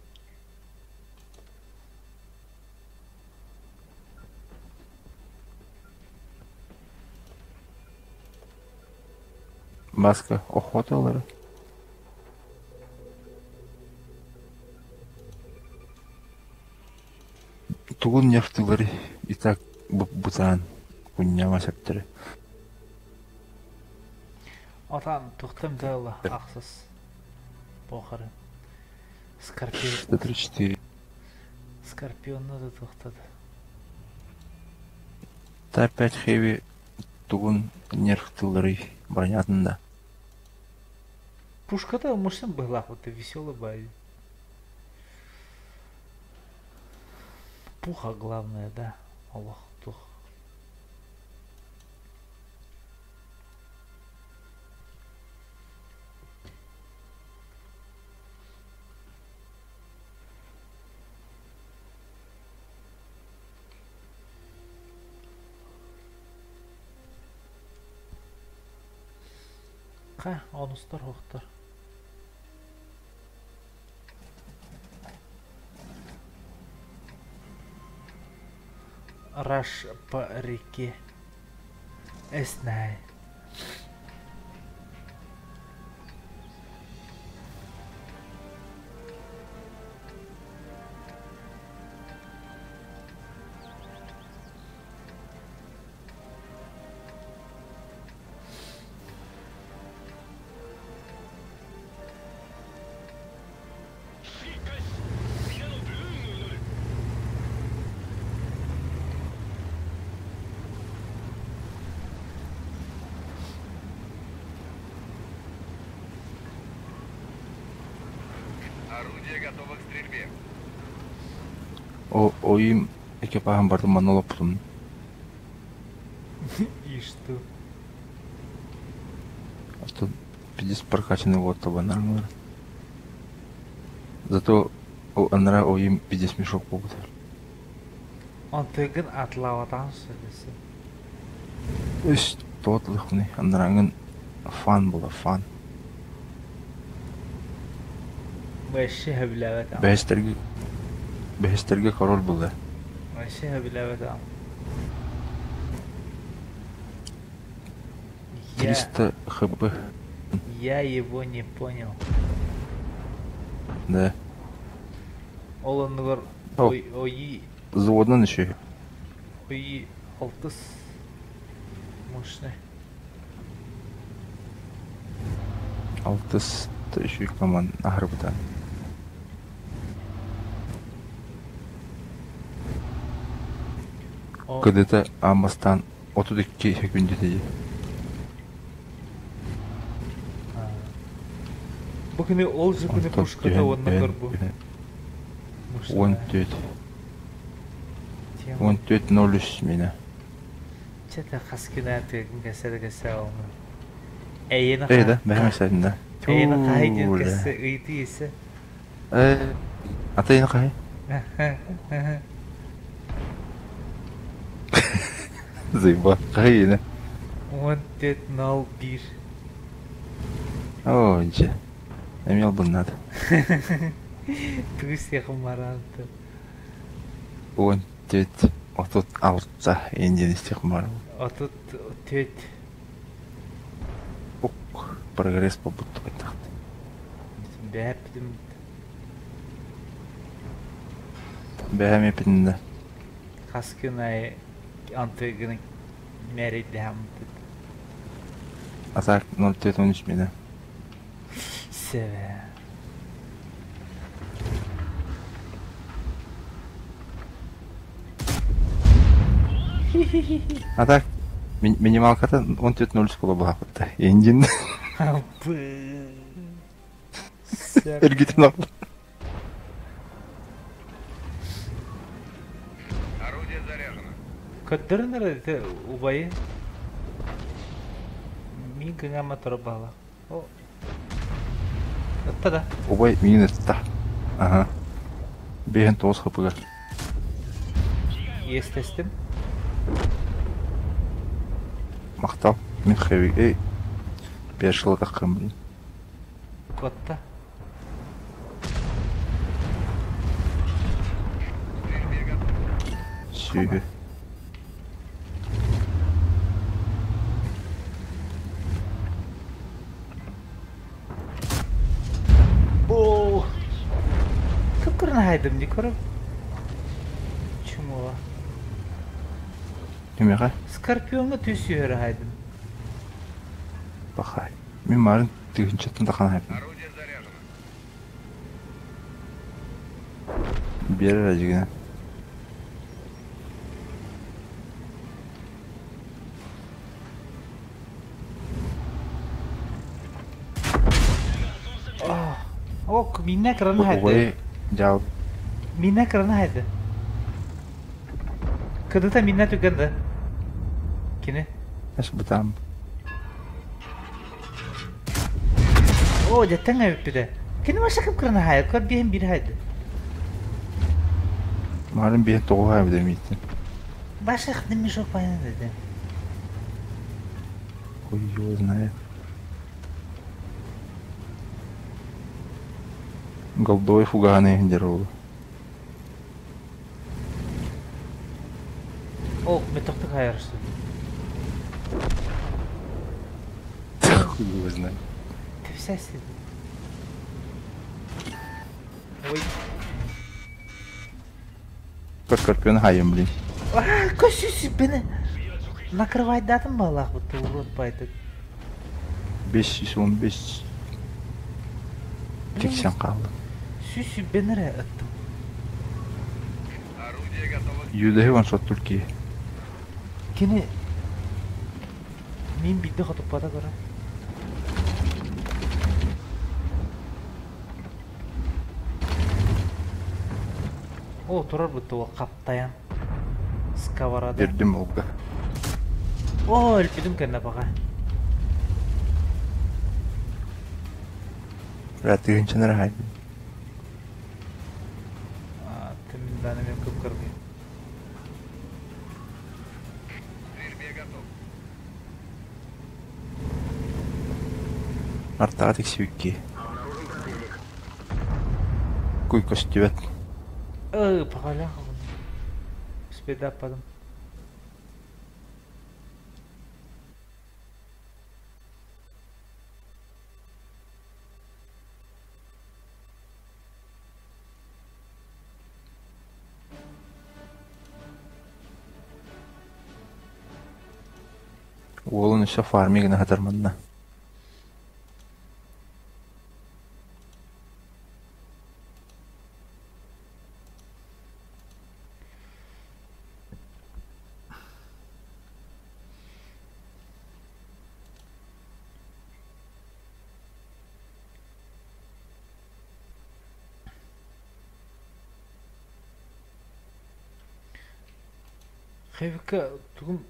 Маска охота ылары. Тугун нефтылары и так бытаан кунньама сөптөрө. Отан тухтым дьыала ахсыс Похорон. Скорпион. 134. Скорпионну да тухтады. Та опять хэви тугун нерв тылларый бронятын да. Пушката мышын была, вот веселый бай. Пуха главное, да. Аллах тух. Ха, онустар хохтор. Раш по реке. Эснай. Орудие готово к стрельбе. О, ойым экипажым бардым манна олоппутум. И что? А то пиздец прокачанный вот табанар. Зато анара ойым пиздец мешок буолбут. Онтугун атлаватан сөдесе. Үс тотлыхны анараңын фан була фан. Вообще хөбүлээбэт. Бэстерги Бэһистэргэ король буолла. Вообще билэбэтим. Я, 300 хб. я его не понял. Да. Ол оннугар О. ой, ойи, Заводынан еще. ойи алтыс мощный. Алтыс еще команд ахарбытан. О, КДТ Амастан 32 секүндү Бу күнү ол же күнү Онтон пушката түһэн, уонна түһэн, көрбу. түһэн. Мощная 14. тема. 14.03 мина. Чета хаскина тыгын кэсэр кэсэ олну. Эйени Эй да, бэһэм сәдинде. Эйени кахайдын кэсэ ыйты есе. Э, ата энэ хай. Зыба, хай энэ. 14.01. О, же. Эмел буннад. Тугу сиэхин мараанты. 14 36 индиан истихмар. 34. Ук, прогресс побутту кайтахты. Бэппитим. Бэһэм эпинде. Хаскина антыгын мэридэммит. Атак 04.13 мина. Севе. Атак минималката 14.03 була бахапытта. Индин эргитин ал. Орудие заряжено. Көттөрүн эрэ убайы. Мин кыҥама турбала. О. Ытта да. Убай миин ытта. Ага. Бэһэн тоҕус хапыгар. Естестим. Махтал. Мин хэви. Эй. Бешила таххым блин. Котта. К стрельбе готов. Сүүһү. О. Кып-кырын хайдым ди көрөм. Чумула. Кимиэхэ? Скорпионга түс үһөрө хайдым. Бахай. Мин марын тыһынчаттан тахан хайпын. Орудие заряжено. Биэрэр ажыгына. О, минне кырын хайды. Убай жал Минне кырын хайды. Кыдыта минне түгенде. Кини. эс бутам. О, жаттан өппүдэ. Кини маша кып кырын хайды. Көр биһин бир хайды. Марын биһэн тоҕу хайбыда мииттин. Баша хдым мешок пайна деди. Хуй его знает. Голдой фуганы иһин О, метохтук хайырсы. Хуй его знает. Тепсәси. Ой. Көр Скорпион хайым, блин. А, көсүс бени. Накрывай датым балах бу урод байды. 515 тиксен қалды. Сүсү бенере ыттым. Орудие готово к Юдэһи ван шот Туркия. Кини мин бидде хотуппата көрө. О, турар бутtu каптаян. Сковорода. Бердим олга. О, өлпүдүм кэннэ баға. Рәтігіншінер хайым. Тимин мен көп көргөн. стрельбе готов. Артаға тексібікке. Куй көстүбэт. Пахалях. Успейдаппадым. Уолун өссө фармигына хатар манна. Хэвика тугум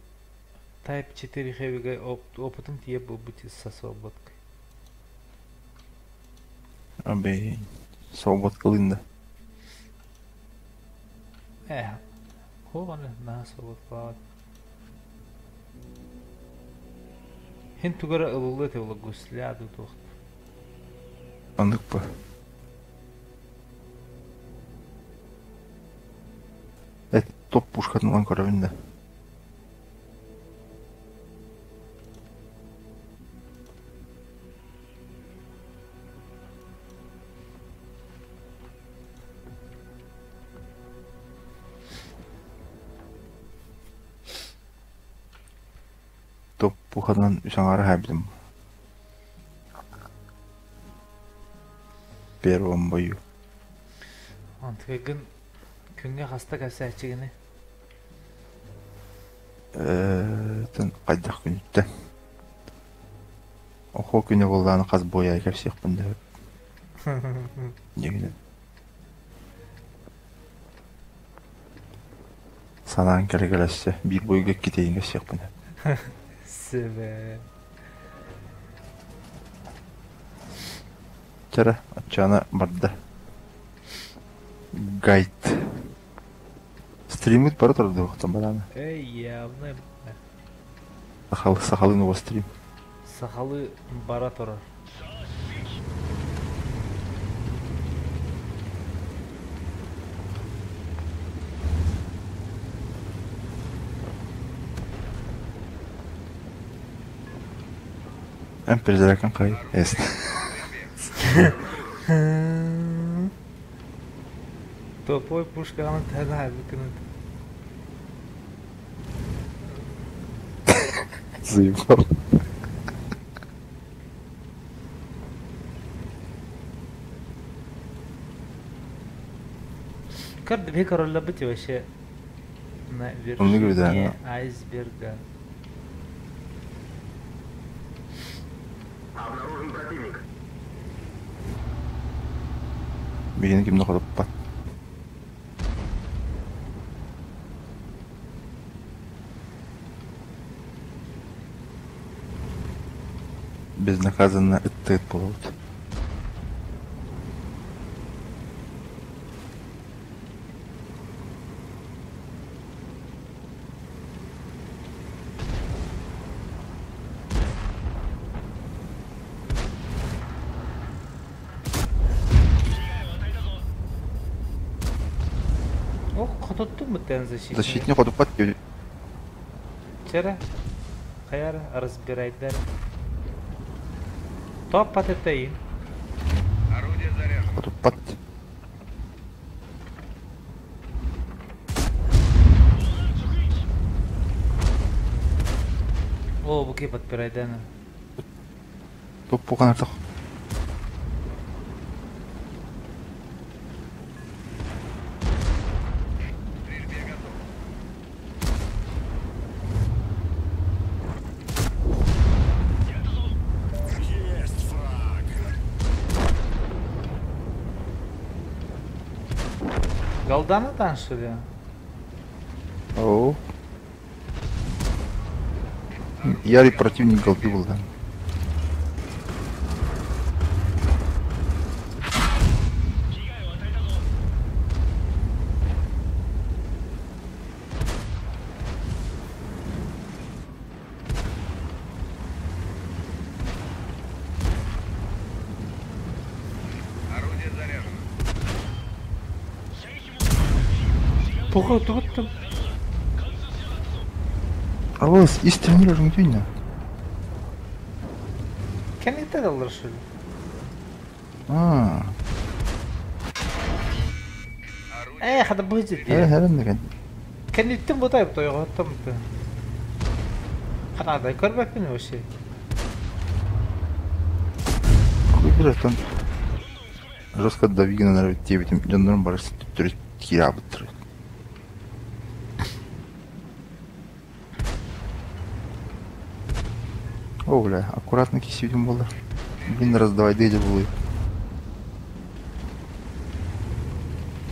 Type 4 хэвигэ опытым тиийэ буолбут со свободкой. Абей, свободкалыын да. Ээ, хуоҕаны наһаа свободкалаабат. Хин тугара ылыллыа этэ була гусля дуу туох. Оннук ба. Эт топ пушкатын ылан көрөбүн да. Топ пуханан үс аҥаара хаайбытым. Первом бою. Онтукайгын күҥҥэ хаста кэпсээччигиний? Э, хайдах күнүттэн. Охо күнэ буоллаҕына хас буойаайы кэпсиэхпин да дьиҥинэн. Санаан кэлэ-кэлэ өссө биир буойга иккитэ кэпсиэхпин Сөбө. Чара, оччоҕуна барда. Гайд. Стриммит бара турар бараана. Эй, явно Сахалы, сахалыы нуга стрим. Сахалыы бара турар. Эн перезарядкаҥ хай эст. Тупой пушкаҕын тэһэн хаалбыккын. Заебал. Көр биһи королларбыт вообще на Оннук эбит вершине аа. айсберга. Обнаружен противник. Биһини ким да хотуппат. Безнаказанно ыттыыт буолабыт. О, хототтум быттан защитник. Защитник хотуппат диэбит. Чэрэ, хайар разбирайдар. Топ патетейин. Орудие заряжено. Хотуппат. О, буки подпирайдана. Топпухан артық. К стрельбе готов. Есть фраг! Голдана там, что ли? Оу. Ярый противник голды был, да. Орудие заряжено. Туха тугуттум. Алыс, ис төнүр өрүҥтүйнэ. Кэнниттэн аллар шул. Аа. Ээ, хата быһыт Э, дии. хэрэн деген. Кэнниттэн бутайып тойоҕоттом. Ханаадай көрбөппүн вообще. Куйбуратан жестко давигин нарабит диэбитим дьоннорум бары төттөрү киирабыттар. О, бля, аккуратно кисибитим буолар. Блин, раздавай дедя булуй.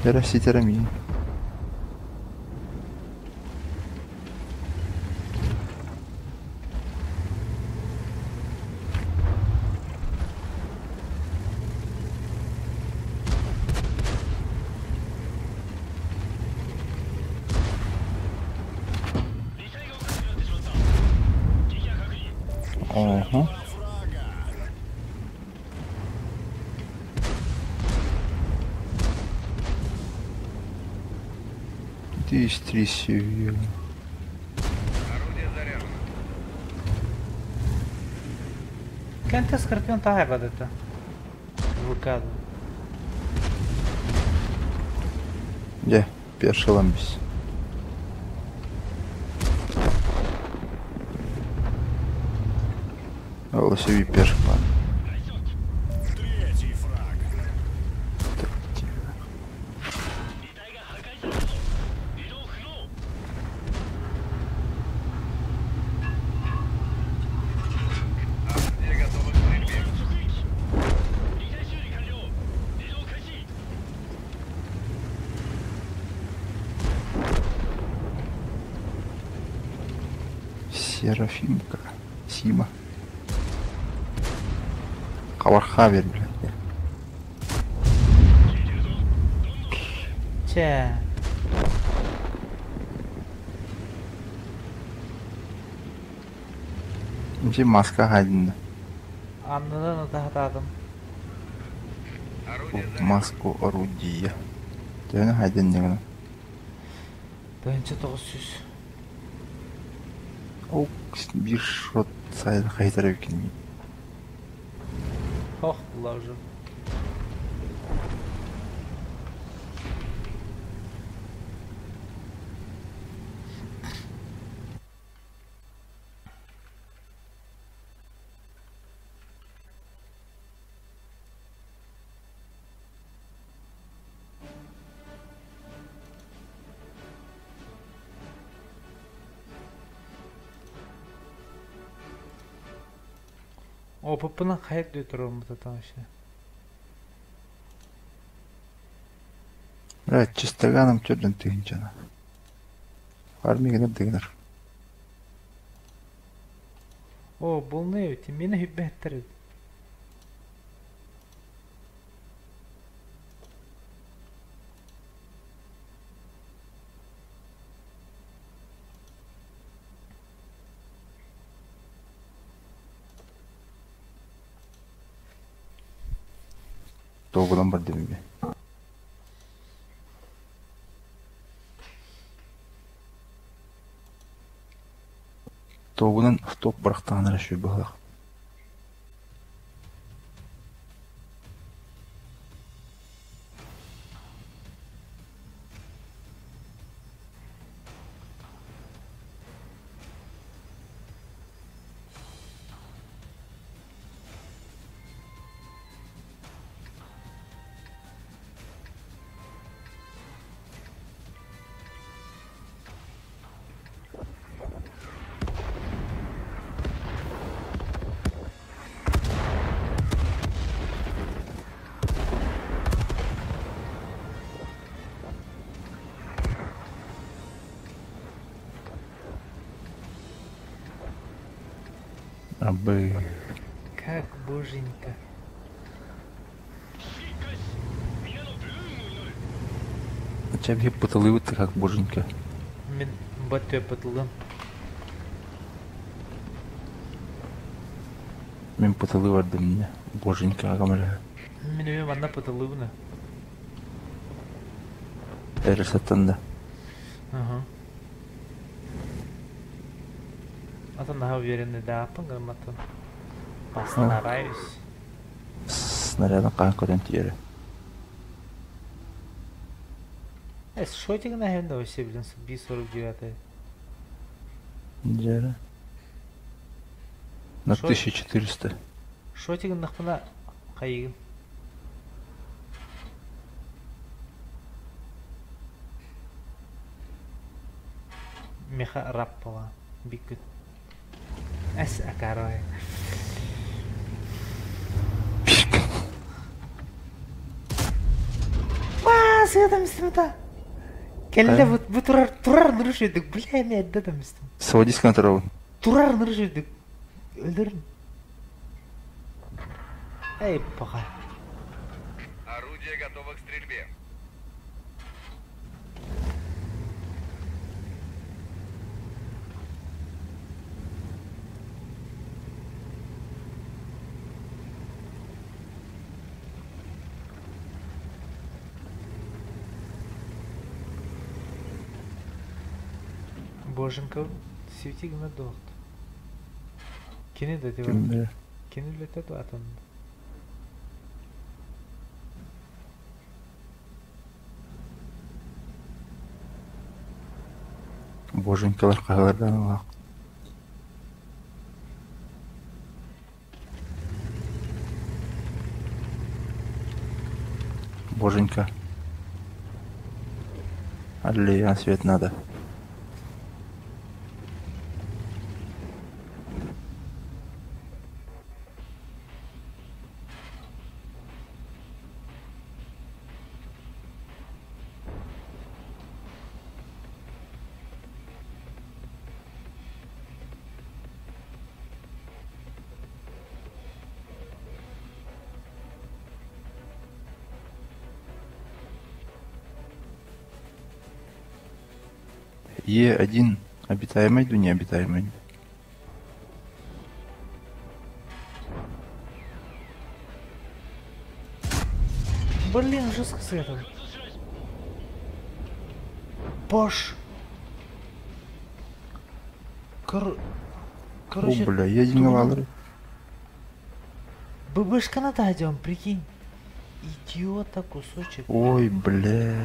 Эрэ ситэрэ миин. Ого. Тысяч три север. Орудие заряжено. Кэнтэ Скорпион таайбат этэ. Блокада. Дьэ, першилам бис. Ол себе перш пан. Третий фраг. Так, тихо. Орудие готово к стрельбе. Серафимка. Сима. Хавархавер, блядь. Чэ. Дьэ маска хайдында. Аннынан утаһатаатым. Орудие заряжено. Маску орудия. Төһөнү хайдын дегена. Тыһыынча тоҕус сүүс. Ол биир шот сайда хайдар эбикин. Ох, була уже. Опыппынан хайыр дии турарым бутатан вообще. Бля, чистоганом төрдөн тыгынчана. Армия дыгынар. О, булны эбит. Мени хүббэттэр эбит. Тоғыдан бар дедим. Тоғынан тоқ барақтағанара шүй бұғылақ. Абы. Как боженька. Чабхи пытылыбыт как боженька. Мин баттыа пытылым. Мен пытылы барды мне. Боженька агамаля. Мин үйüm анна пытылыбына. Эресаттан да. Ага. А то наһаа уверенный дааппын гымматын. Постараюсь. Снарядын хаһан көтөн тиийэрэ. Э, шотик наверное, вообще, блин, Би-49. Дьэ. На 1400. Шотик гыннахпына хайыгын. Меха раппала. Биккүт. Эс акарой. Сыатам истим та. Кэллэ бу, бу турар турар нырыш өйдүк. Бля, эми эрдэ там истим. Сводись контроль. Турар нырыш өйдүк. Өлөрүм. Эй, пока. Орудие готово к стрельбе. Боженька, свети гына дохт. Кини да дебат. Кини үлэтэ атын. Боженькалар хаһыардаан ылаах. Боженька. Аллея, свет надо. Е1 обитаемый или необитаемый? Блин, жестко с этого. Пош. Кор... Короче... О, бля, Е1 алары. ББшка на дадем, прикинь. Идиота кусочек. Ой, бля.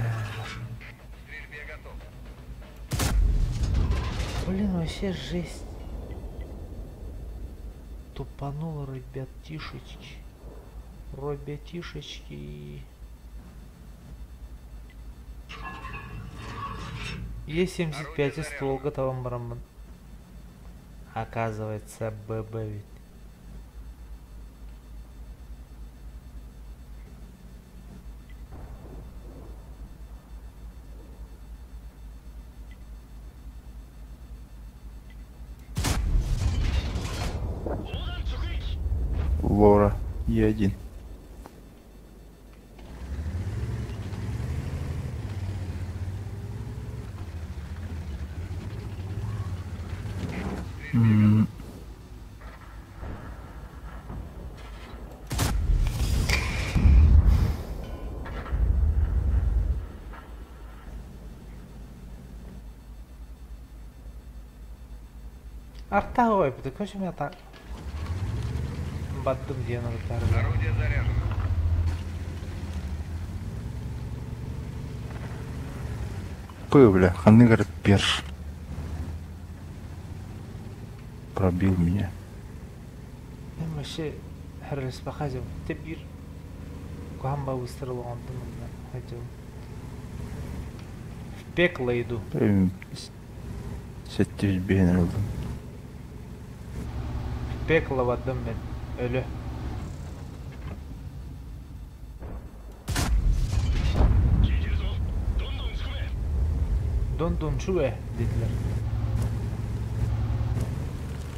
Блин, вообще жесть. Тупануло, ребятишечки. Ребятишечки. Е75 и ствол готовым бараман. Оказывается, ББ ведь. Лора Е1. Арта ой, ты меня так? Баддым диэн ырытар. Орудие заряжено. Пы, бля, ханны говорит, перш. Пробил меня. Мен вообще хәрелеспе Тебир. Кухамба выстрел он хотел. В пекло иду. Сеттибит биһин ылдым. В пекло бардым мен. Өлө. Дон дон шуэ dediler.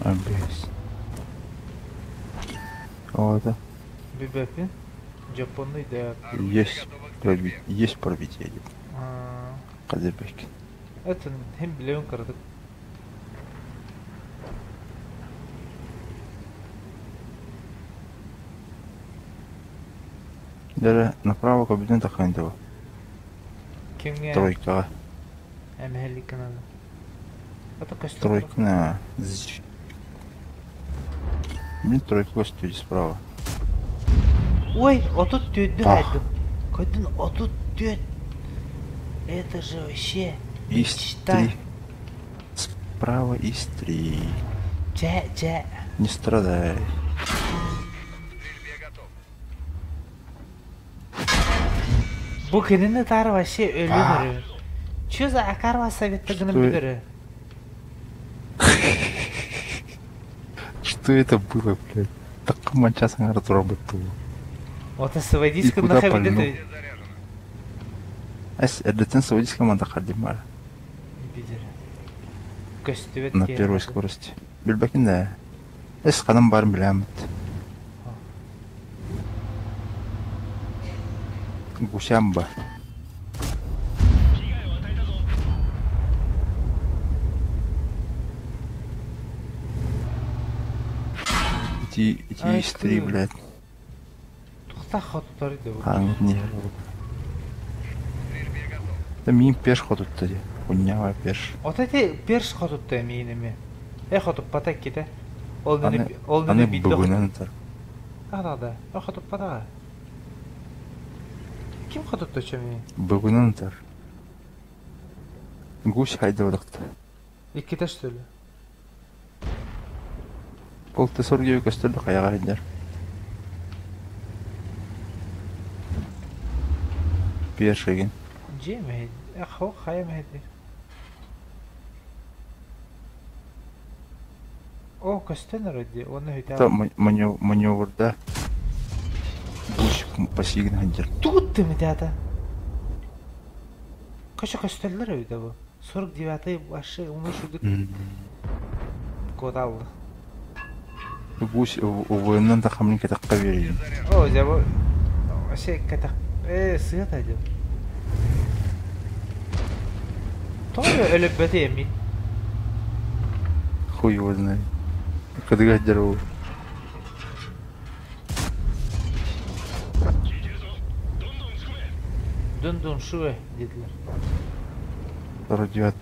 Абес. О, да. Бибепин. Жапонный да. Есть пробить, есть пробитие. Кадырбек. Это hem билеон кырдык. Даже направо кабинет тахандова. Кимге? Тройкаға. Эмэһэлик гынан. Ото көстөр. Тройка на... Мин тройка көстүү справа. Ой, 34-дү хайдым. Көдүн 34. Это же вообще мечта. Справа из три. Чэ, чэ. Не страдай. Бу кинини таар вообще өлүн өрө. Чё за акарва советта гынан бүтөрө? Что это было, блядь? Так манча саңара турар быттыл. Ота сводись кына хабидет. Эс, эрдеттен сводись команда хардим бар. Бидер. Көстүбэт На первой скорости. Билбекин да. Эс ханым барын билэммит. Гусямба. Ити ити истри, блядь. Тухта хотутар иде бу. Хаҥ не. Да мин пеш хотутта ди. Хуйнява пеш. Ото ити перш хотутта миин эми. Э хотуппата ките. Ол Аны ол аны бидде бүгүнэн тар. Да. Э хотуппата. Ким хотутта чөми? Бүгүнэн тар. Гусь хайдыбадыкта. Икките что ли? Ол тесоргию көстөрдө каяга хайдар. Пешеген. Дьиэ мэһэй. Э хайа мэһэйдир. О, көстөн өрөдди. Оны Это хүтэ. маневрда. Гусь пассивно хайдар. Тугут тымытата. Каша көстөллөр өйдө бу. 49-й башы уну шудук кодалды. Гусь увоеннан да хамлин кетакка берейин. О, жабы вообще катак э сыят айдым. Тоҕо өлөппөтө эми. Хуй его знает. Кыдыга хайдар ол. Дун-дун шуэ диэтилэр. 49.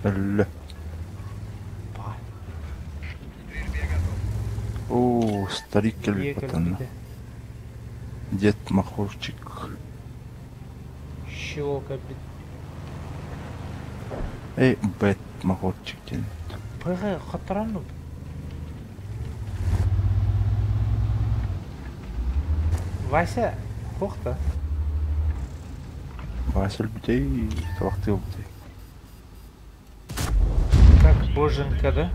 Өллө. Баа. О, старик Ийэ келбит батанна. кэлбитэ. Дед Махорчик. Щелка бит. Эй, Бэт Махорчик диэн. Пыгы хотторон Вася хохта. Василь бүтей, табактыы бүтей. Как боженька, да?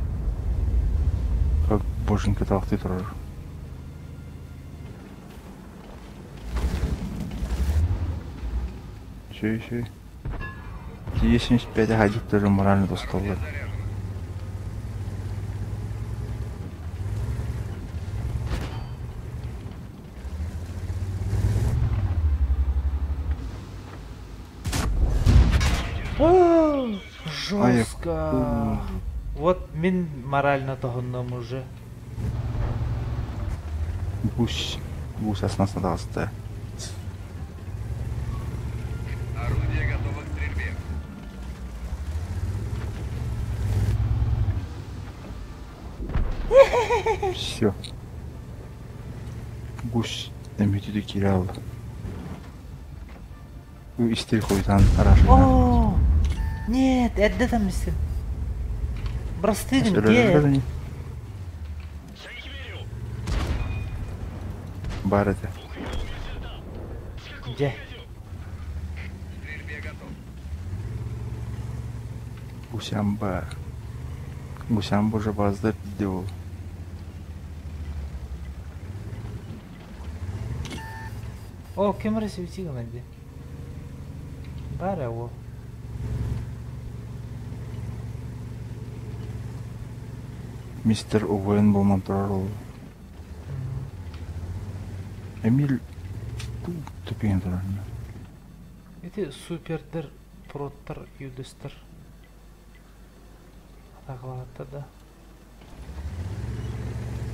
Как боженька табактыы турар. Еще, еще. 75 ходить тоже морально достал. Жестко. Вот мин морально тоһуннум уже. Гусь. Гусь основно даста. Орудие готово к стрельбе. Все. Гусь эмитиди кирал. Истей хуйтан хорошо. О, нет, это там мисин. Простыгн, где? Бар это. Где? Стрельбе готов. Гусямба. Гусямба уже базда делал. О, кем расцветила где? Бара о. Мистер Оуэн был монтрарол. Эмиль тупин турар. Эти супердер, проттар, юдестер. Атаклаатта да.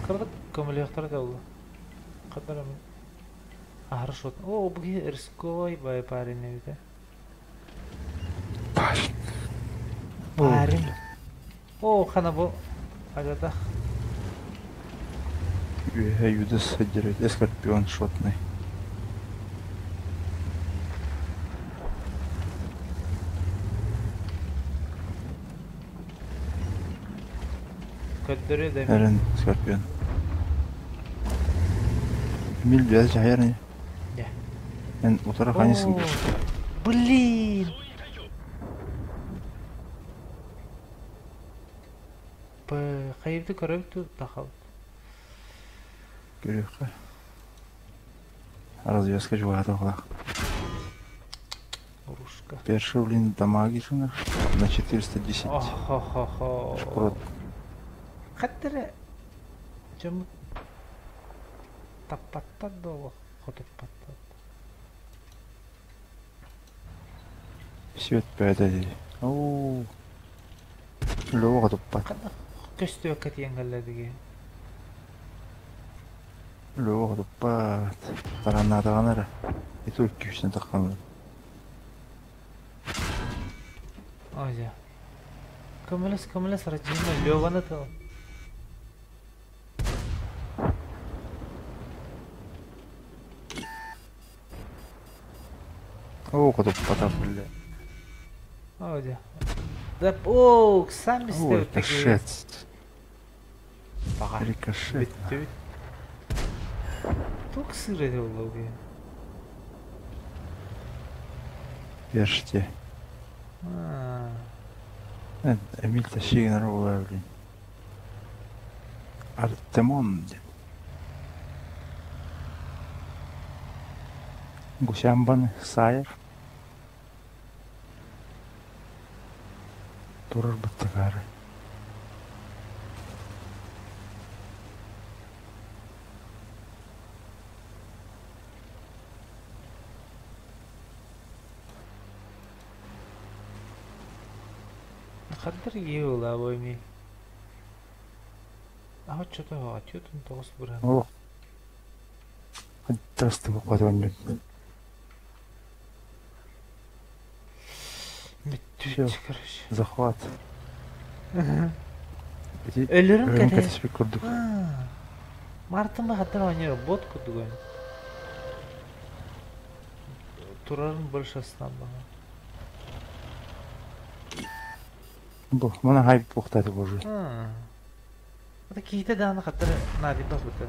Кырдык көмөлөктөр да ол. Кадар. Аһара шот. О, бу киһи рисковай бай парень эбит э. Парень. Парень. О, хана бу агадах. Үөһэ юдас сылдьар Скорпион шотный. Көрдөрүө да Эрэн Скорпион. Эмиль бэйэ дьаһайар ини. Дьэ. Эн утары ханьысыҥ О, блин! П хайыбыты көрөбүт дуу, тахабыт. Көрүөххэ. Развязка чугаһата оҕолоох. Рушка. Перший, блин, дамаги сынар на 410. Охо-хо-хо. Шпрот. Хаттара дьоммут таппаттар да олох хотуппаттар. Свет бөөтө дии. Оу. Лёва хотуппат. Ханна көстүөккэ тиийэн кэллэ дии. Лёва хотуппат. Тараннаатаҕына эрэ. Ити икки тахханна. О, дьэ. Көмөлөс, көмөлөс, Радима, Леваны тыл. Оо, хотуппатах бля. О, дьэ. Да, о, сами О, истэбит такие. рикошет. Баҕар. Рикошет. Бүттүбүт. Туох сыыр этэ буолла бу Верште. Аа. Эмиль тащигин буолар блин. Артемон диэн. Гусямбаны саайар. Турар быттыгаары. Хаддар иэ буолла Эмиль. Аха чото отчетун тоҕус быран. Олох. Хаттастыбы хотонньут. Бүттүбүт, короче. Захват. Ити Өлөрүн өлөрүн кэтэ. кэтэспит курдук. Мартын бахаттар оонньуур бот курдук ойн. Турарын больше астынан баҕа. Бу мана хайп буохтааты боже. Это киһитэ даҕаны хаттар наадыйбат быта.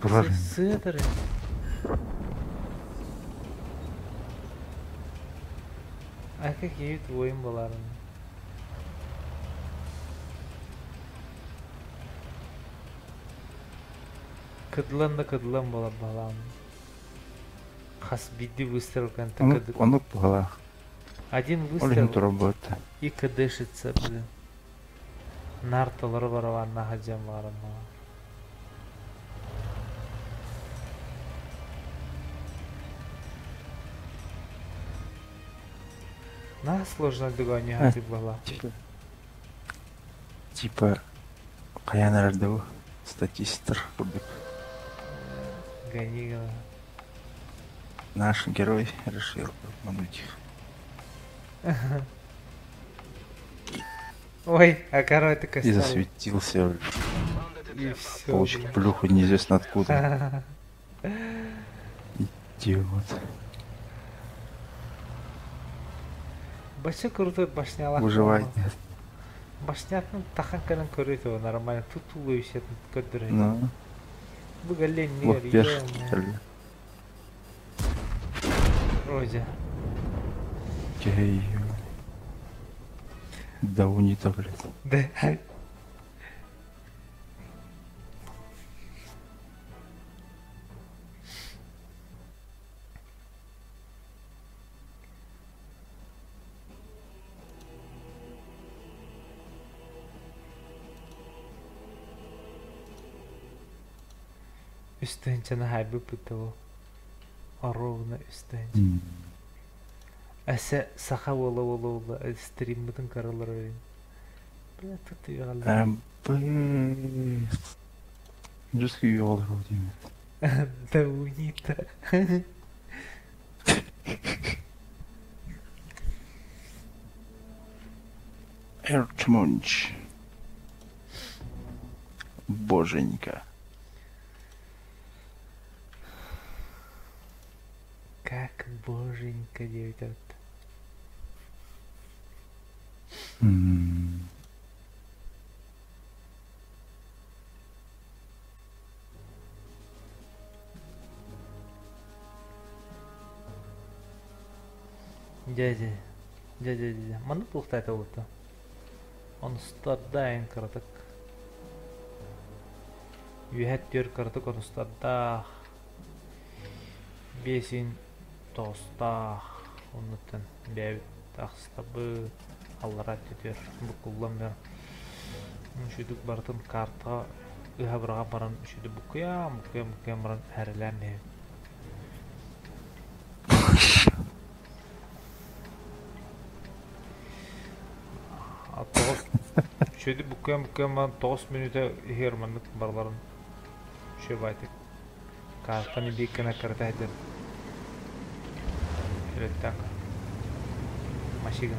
Турар. Сыатары. Ака киһи твоим баларын. Кыдлан да кыдлан буолар балаан. Хас биирдии выстрел кэнтэ Онук кыды. онук быһалаах. Один Ол иһин выстрел турар буолта. и кдшится, блин. Нарталары барабанна хадьан бааран На сложно дыгони Э, была. Типа типа хайаан эрэр да бу статистер курдук. Гони Наш герой решил обмануть их. Ой, а корой такой И стал. засветился, И все. получил плюху неизвестно откуда. Идиот. Башы крутой башнялах. Выживает. Башнятын тахан кэлэн көрүтэ нормально. Тут улуйсетін көрдүрэ. Ну, Бу галлен вот не перш. Розе. Кей. Даунита, блядь. Да. Үстүнчэни хайбыппыт ол. Ровно үстүнчэ. Әсә саха уола уола уола стриммытын каралар ойын. Бля, тут үйгалар. Эм, Б. Жестко үйалар деймін. Даунита. Эрчмунч. Боженька. Как боженька диэбит М. Дьэ дьэ дьэ дьэ дьэ маннык туохтаата буолта онустардаайын кыратык үөһэ түөр кыратык онустардаах биэсин тоҕустаах оннуттан бэйэбит ахстабыт аллараа өттүтүгэр буккуллан баран үчүгдүк барытын картаҕа ыһа быраҕан баран үчүгдүк буккуйан буккуйан буккуйан баран эрэлээн биһэбит Тоҕус үчүгэйдик буккуйан буккуйан баран 9 мүнүүтэ иһигэр маннык барыларын үчүгэй баайтык картаны биир гына кырата сылдьан үлэттээх машина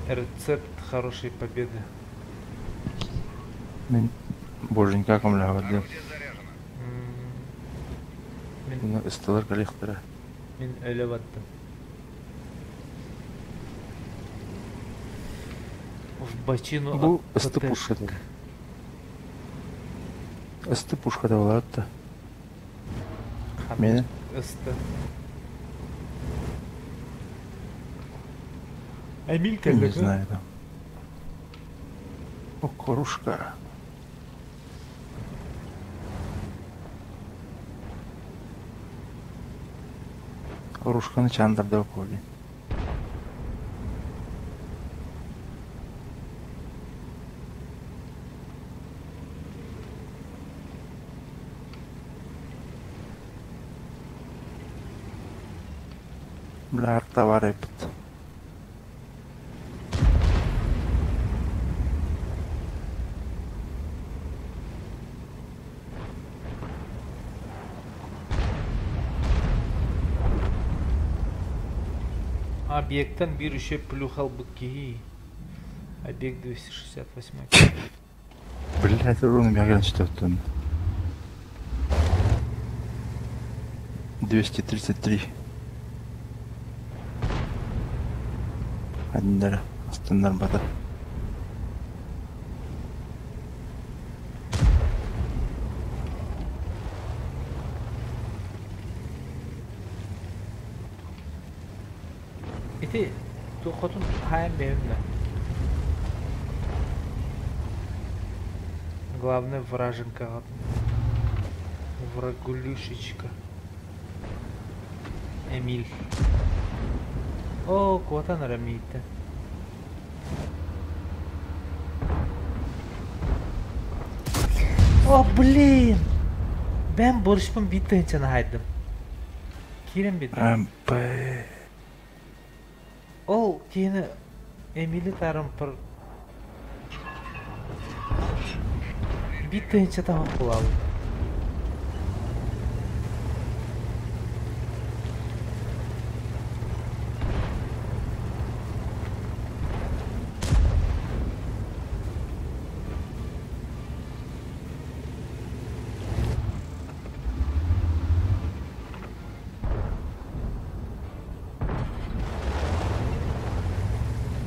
Рецепт хорошей победы. Мин боженька көмөлөһөр диэн. Орудие заряжено. Мин Уна ыстылар кэлиэхтэрэ. Мин өлө баттым. В бочину Бу от ысты ПТшек. пушката. Ысты пушката болар да. Ханнык Мені ысты. Эмиль не кэллэ знаю там. О, кружка. Кружканы чандырда коли. Бля, товар эпит. Объекттан биир үчүгэй плюх ылбыт киһи. Объект 268. Блядь, руны мяген что-то. 233. Один Астыннар бата. Ити туоххутун хаайан бэйэм да. Главное враженькаҕа врагулюшечка. Эмиль. Оо, куотан эрэ мииттэн. О, блин! Бэм борщпун биир тыһыынчаны хаайдым. Киирэн биэрдим. МП. Ол киһини Эмили таарымпыр биир тыһыынча таһын булаабыт.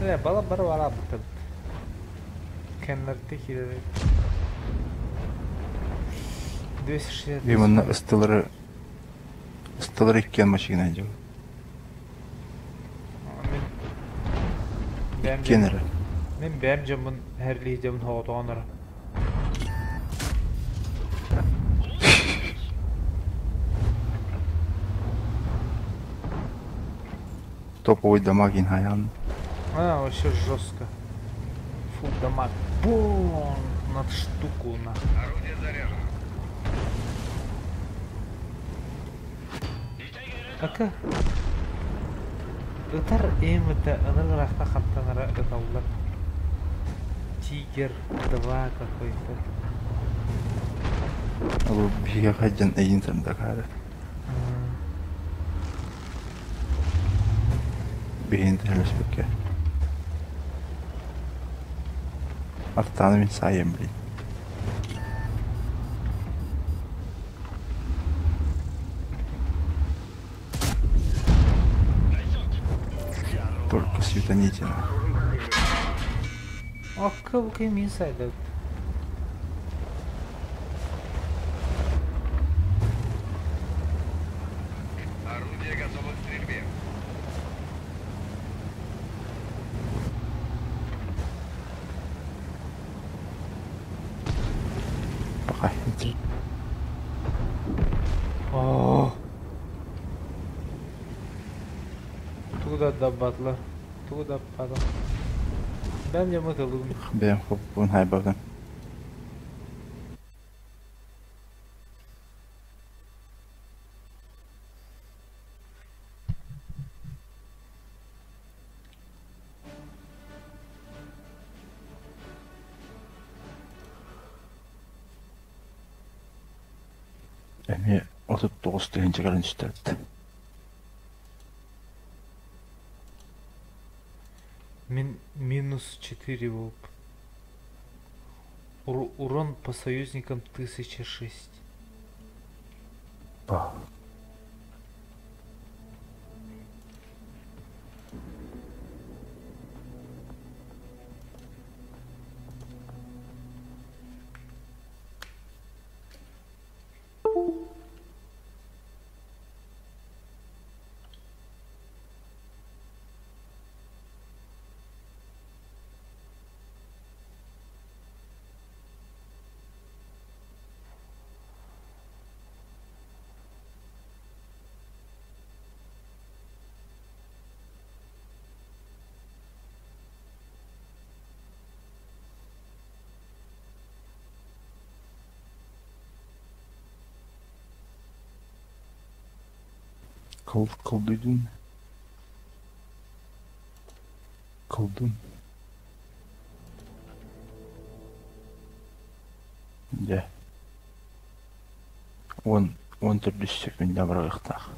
Ээ, бала бары бараабыт Кэннэртэ киирэр 268 Именно ыстылары ыстылары иккиэн машина дьыл. Мин бэйэм Иккиэн дьоммун эрэ. мин бэйэм дьоммун эһэрлии дьоммун соҕотоҕун эрэ. Топовый дамагин хаян. А, вообще жестко. Фу, дамаг. Бум! Над штуку на. Орудие заряжено. Ака. Ытар эм это ынырык ыраахтан хантан эрэ ыталлар. Тигр 2 какой-то. Ол биһиэхэ дьон эйиин сандакаары. Биһиги төлөспөккө. Артааны мин саайым блин. Только светонитина. Окка бу ким мин сайдыбыт. Орудие готово к стрельбе. Пока. Оо. Тугу да даббатылар. Тугу да аппатым. Бэм дьэ ытылыгым. Бэйэм хоппун хайбатын. Эмиэ 39 тыһыынча кэлэн түстэрбит. Мин минус 4 болып. Урон по союзникам 1006. Ба. Кыл кылдыйдын. Кылдым. Дьэ. Уон уон төрдүс секунда барыахтаах.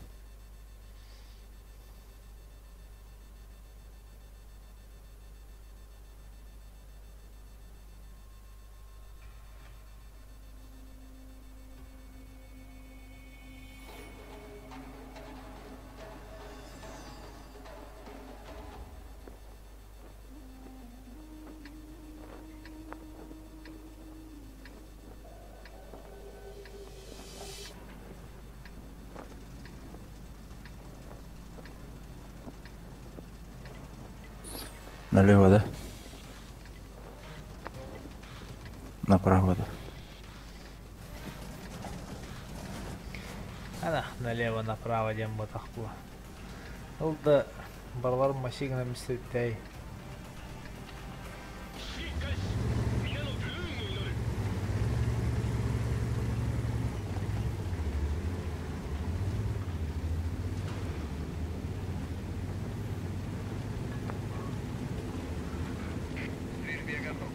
Налево, да? Направо, да? Ана налево направо диэн буотах буо. Ол да барыларын машина мистертэй. К стрельбе готов.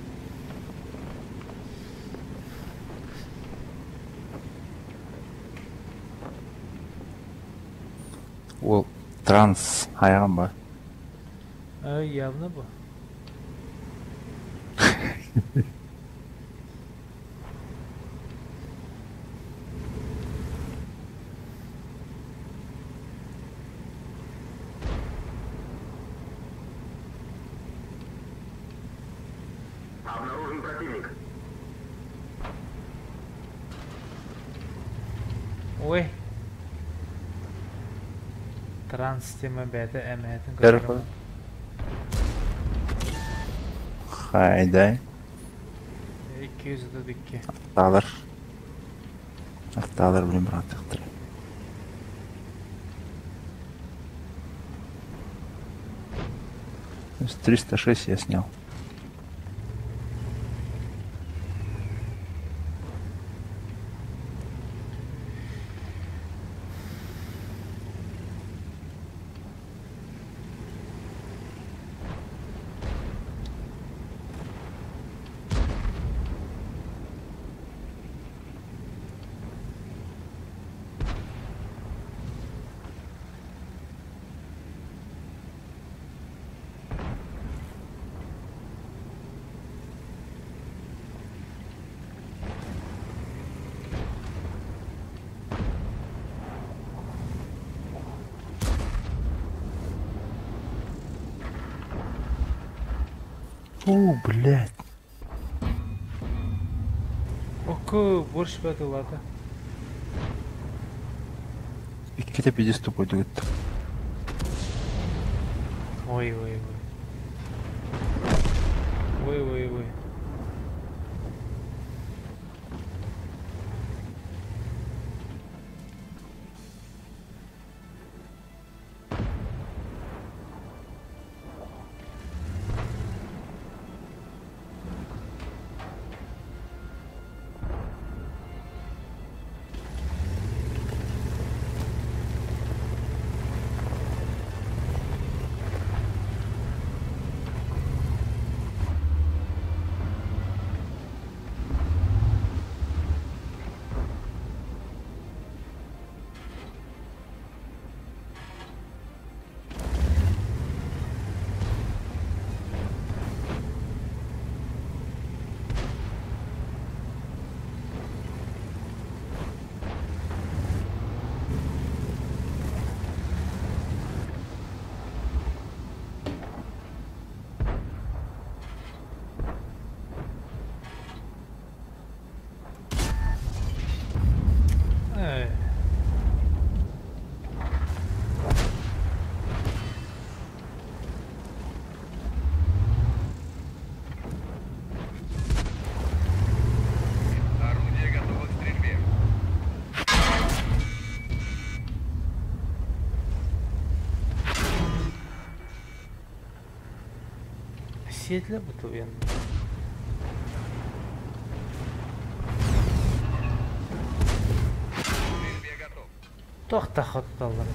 Ол транс хайаҕын ба? Явно бу. Обнаружен противник. Ой. Транс тема бэйэтэ эмэһэтин Көр көрдөрөн. Хайдай. 232. Артаалар. Артаалар билин бырааттыктар. С 306 я снял. О, блядь. Оку, борщ бөтүлата. Иккитэ пиздец тупойдук ыттым. Ой, ой, ой. Ой, ой, ой. Эй. Орудие готово к стрельбе. Сиэтлэ бутуйан. К стрельбе готов. Туох да хоттоллор.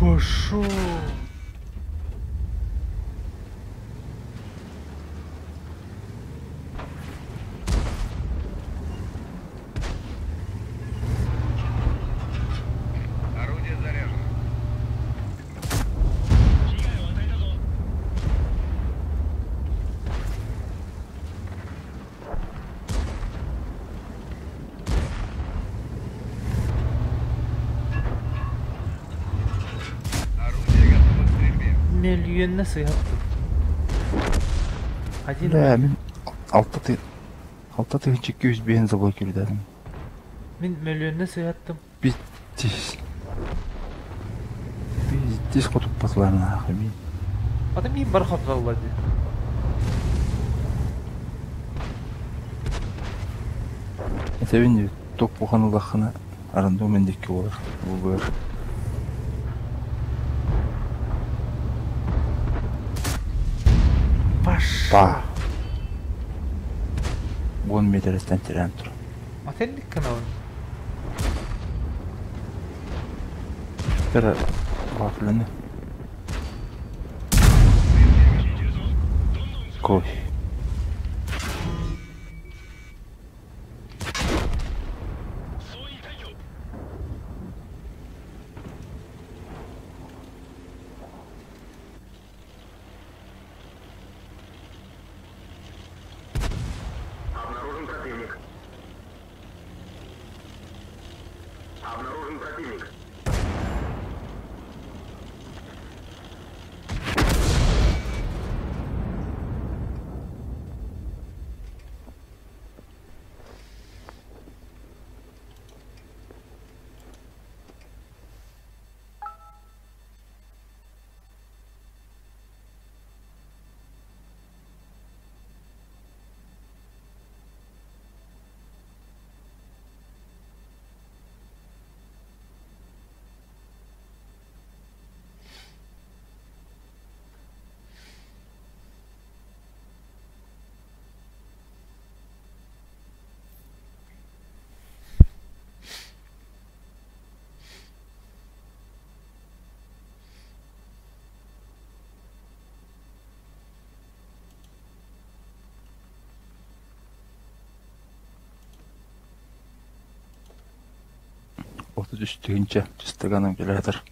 Пошел! Орудие заряжено. Орудие готово к стрельбе. Мөлүйүөннэ сыһаттым. Один Бля, мин алта ты... Алта тыһынча 205 заблокируйдадым. Мин мөлүйүөннэ сыһаттым. Пиздец. Пиздец хотуппатылар нахуй мин. Ата мин бар хоталла ди. Этэбин топ бухан ыллаххына арандуу мен дикки буолар. Бу быар. Паш. Па. Уон метрестен тирээн тур. Атын каналын. Кыра вафлины. Кофе. Обнаружен противник. Обнаружен противник. 33 тыһыынча чыстыганын кэлээтэр.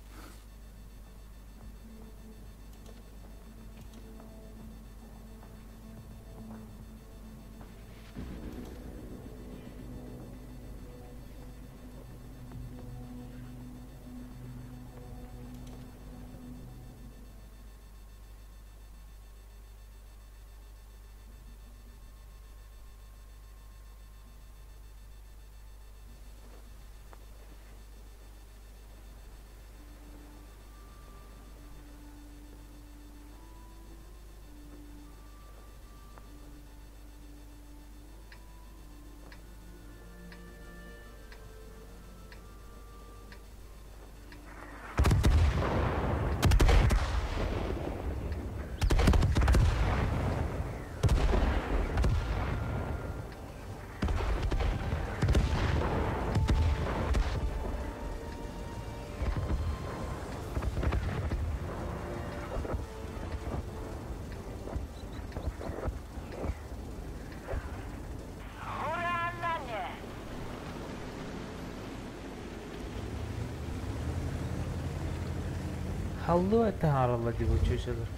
Халлыы таһаараллар дии бу чүөчэлэр.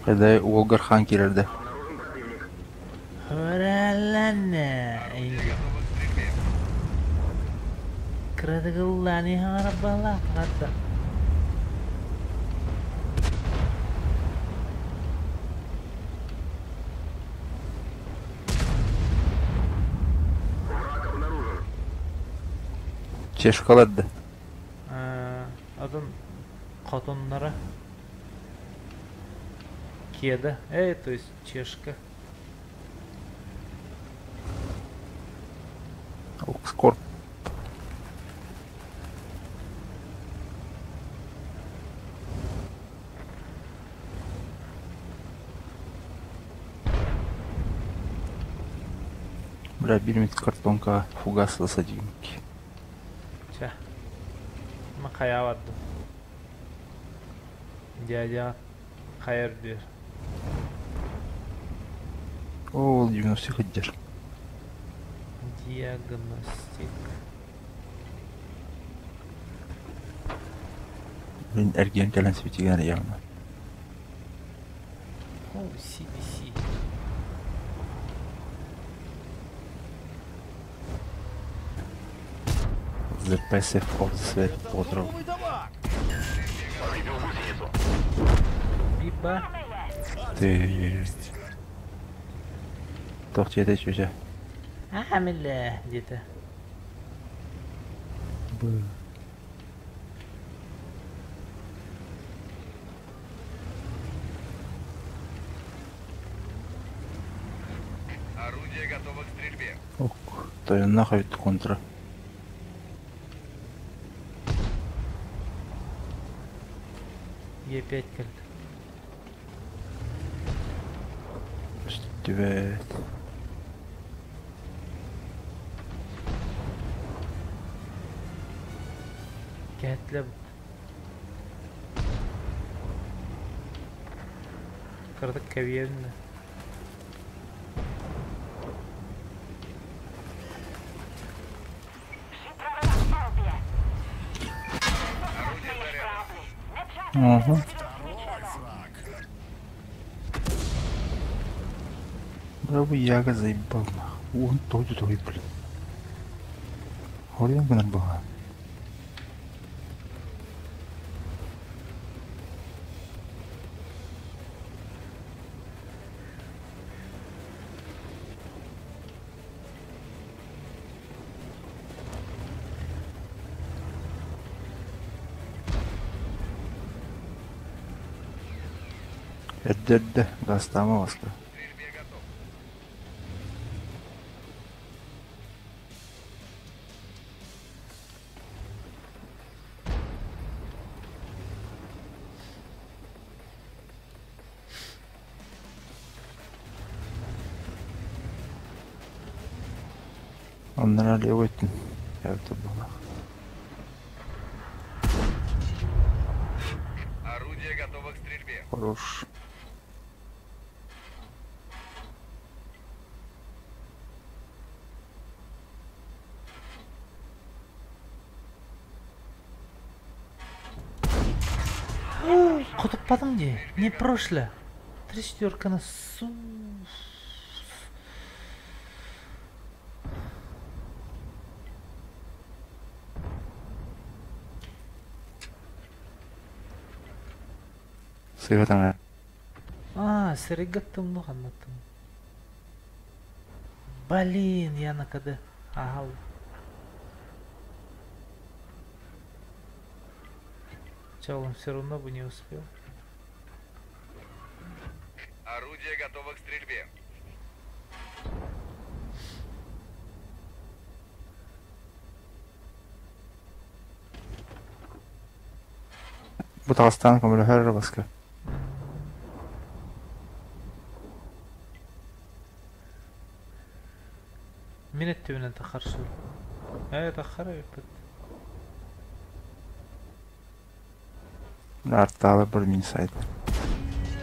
Хайдай уолгар хаан киирэр да? Обнаружен противник. Хөрэллэннэ. Орудие готово к стрельбе. Кыратыгыллаан иһаҥарабалаах хатта. Враг обнаружен. Чешкалар да? Атын хотуннара Кеда, то есть чешка. Окскорп. Бля, биир картонка фугас засадимки. Чэ, ма хайа бардым. Дядя хайа үрдүөр. Ол 90 сылдьар. Диагностик. Мин эргийэн кэлэн сибитигэн эрийэҕин. О, CBC. The Passive of the Sweat Potrov. Новый дамаг! Биба. Ты... Туох дьиэтэ чүчэ? Аамилэ диэтэ. Б. Орудие готово к стрельбе. Ок, тойонноох эбит контра. Е5 кэллэ. Көстүбэт. Кэһэтлэ Кыратык кэбиэбин да. Орудие заряжено. Угу. Второй фраг! Браво, Яга заебал нахуй. Он тоже твой, блин. Хорьян гынар баҕа. Эрдэ эрдэ, гаастаама баска. К стрельбе готов. Оннор левый өттүн. Эбэтэ буоллах. Орудие готово к стрельбе. Хорош. Хотуппатым дии. Не прошло. Три четверканы су... Сыыһа таҥара. А, сэригаттым ну ханнаттым. Блин, я на КД. Ага. Чел, он все равно бы не успел. Орудие готово к стрельбе. Бу таҕыстаан көмөлөһөр эрэ баска. Мин өттүбүнэн тахар сур. Ээ, тахар эбиппит. Артаалы бір мин сайт.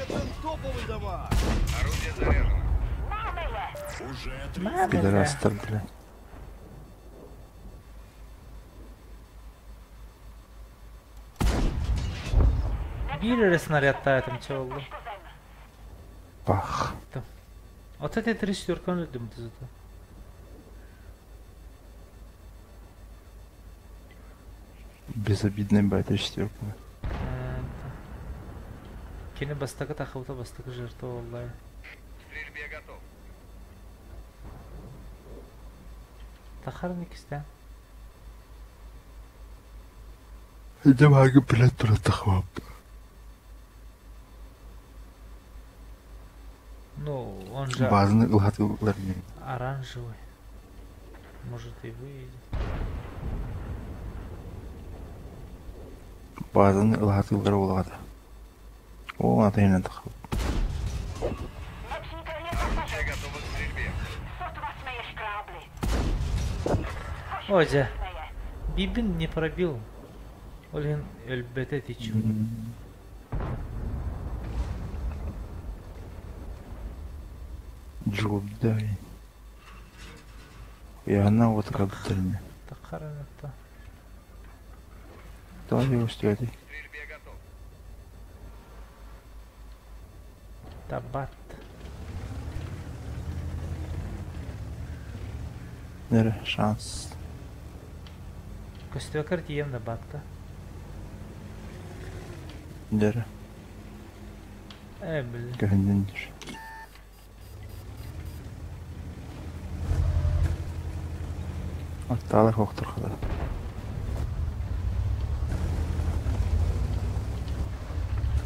Это топовый дамаг! Орудие заряжено. Уже три Мамила. Пидорастар, бля. Биир эрэ снарядтаатым чэ буолла. Пах. Вот это 34 өлдүм зато. Безобидный бай 34. Кини бастакы тахыбыта бастакы жертва буолла. К стрельбе готов. Тахарын иккистээн. Дьэ билэн туран тахыбаппын. Ну, он же Базаны ылһатылар оранжевый. Может и выедет. Базаны ылһатылар буолаҕата. Ол ата иһинэн тахыбыт. Орудие готово к стрельбе. Ой, дьэ. Бибин не пробил. Ол иһин өлбөтө тичу. Джубдай. Яна вот кабытырны. Тахараната. Давай его стрелять. К стрельбе готов. Табат. Нere шанс. Көстүөкэр тиийэн да батка. Нere Э, блин. көһүннүндүр. Аттаалар хоқтор хада.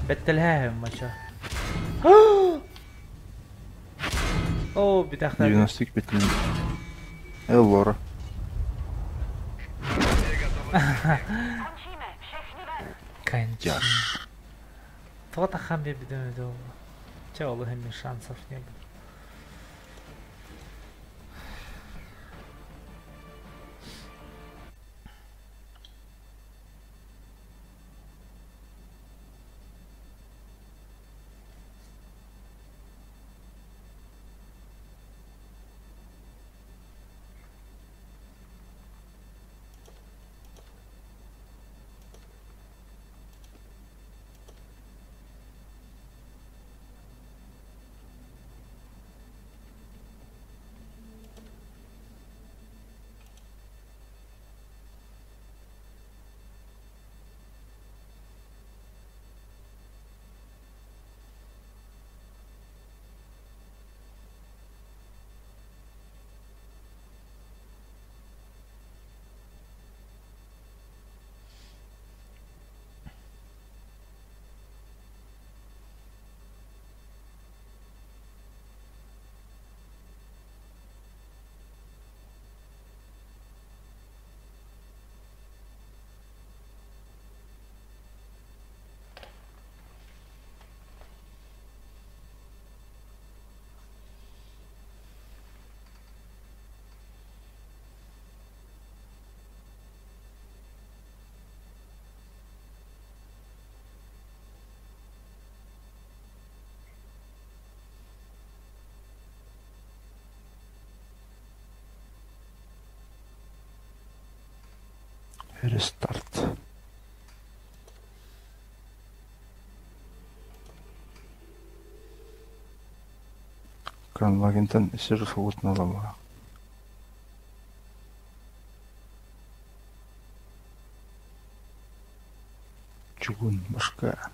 Бэттэлэһээһин мача. Оо, бүтэхтэр. 92 битин. Эл лора. Орудие готово к стрельбе. Кончи. Яш. Тоҕо тахан биэрбитим эбитэ буолла. Чэ, ол иһин шансов не было. Рестарт. Кранвагентан сир суутун аламаах. Чугун башка.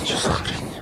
Что за хрень?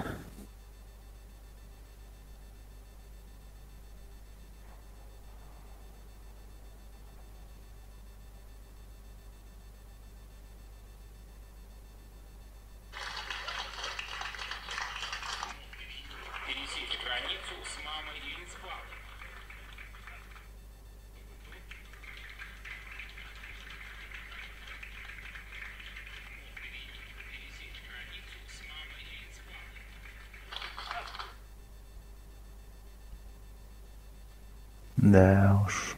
Да уж.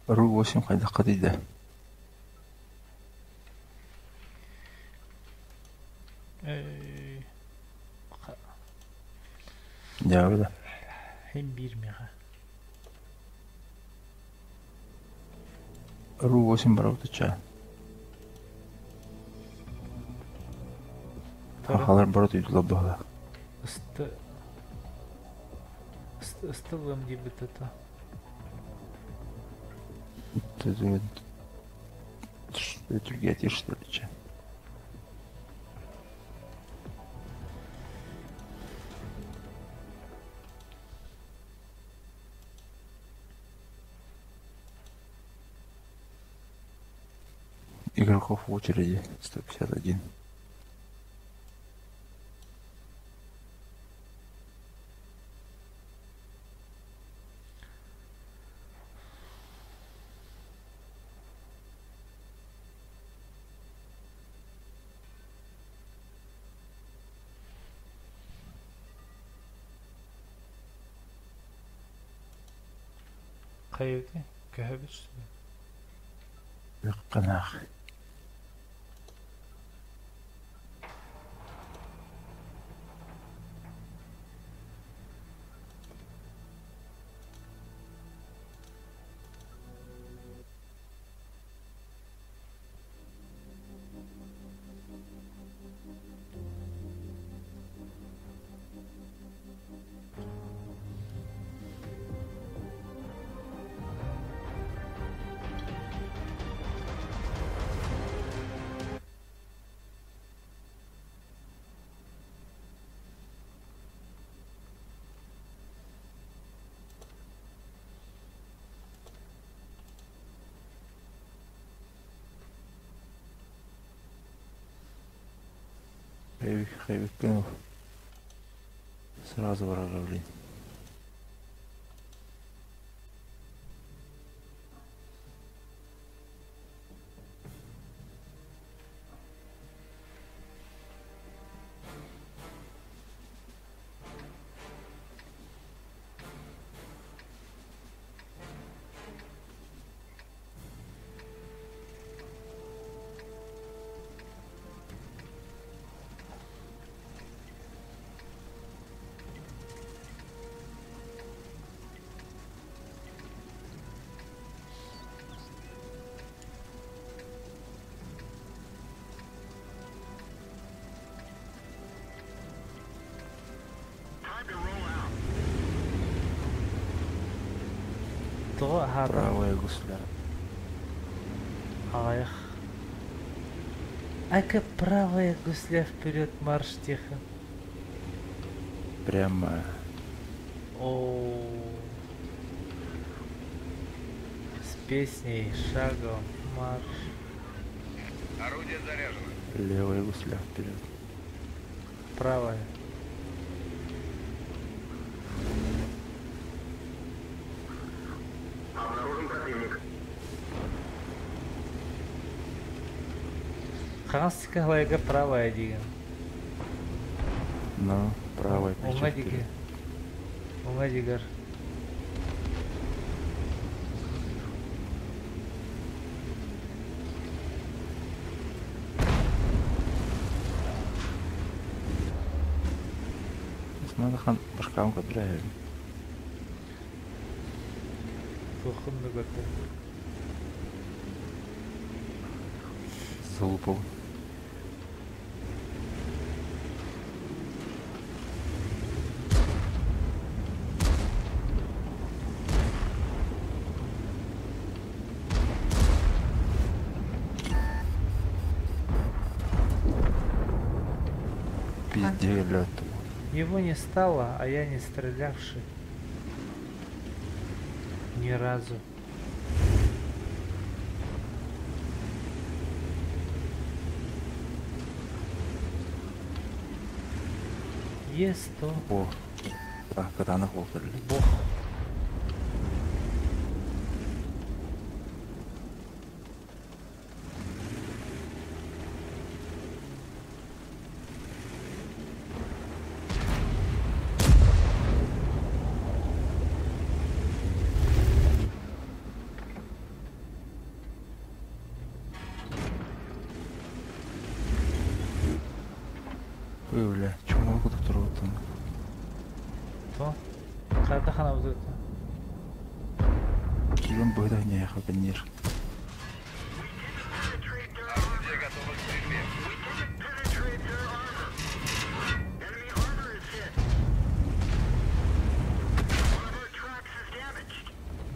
Ру-8 хайдахха тиийдэ? Дьаабы да? Хин биир миэхэ. Ру-8 барабыт чаа. Сахалар бары туйдулар быһалаах. Ысты ыстылыам диэбит это. Түргэтир что ли чэ? Игроков в очереди 151. Хайыты көһөбүт Канах. Хайвик, Сразу врага, блин. Тоҕо аһаата? Правая гусля. Аҕыйах. Ака правая гусля вперед марш тихо. Прямо. О. С песней шагом марш. Орудие заряжено. Левая гусля вперед. Правая. Обнаружен противник. Хаҥас кыһалайга правая диэн. Ну, правая плечо Уҥа вперед. диги. Уҥа дигэр. Надо хан башкам кадряем. Туоххун да көрдүм. Залупов. Его не стало, а я не стрелявший. Ни разу. Е100. О, кытаанах буолтар. Бог. Ой, бля, чумол кудук туругуттан. То? Хайда хана бутута? Киирэн быһыта ньээхэ бэнниир. Орудие готово к стрельбе.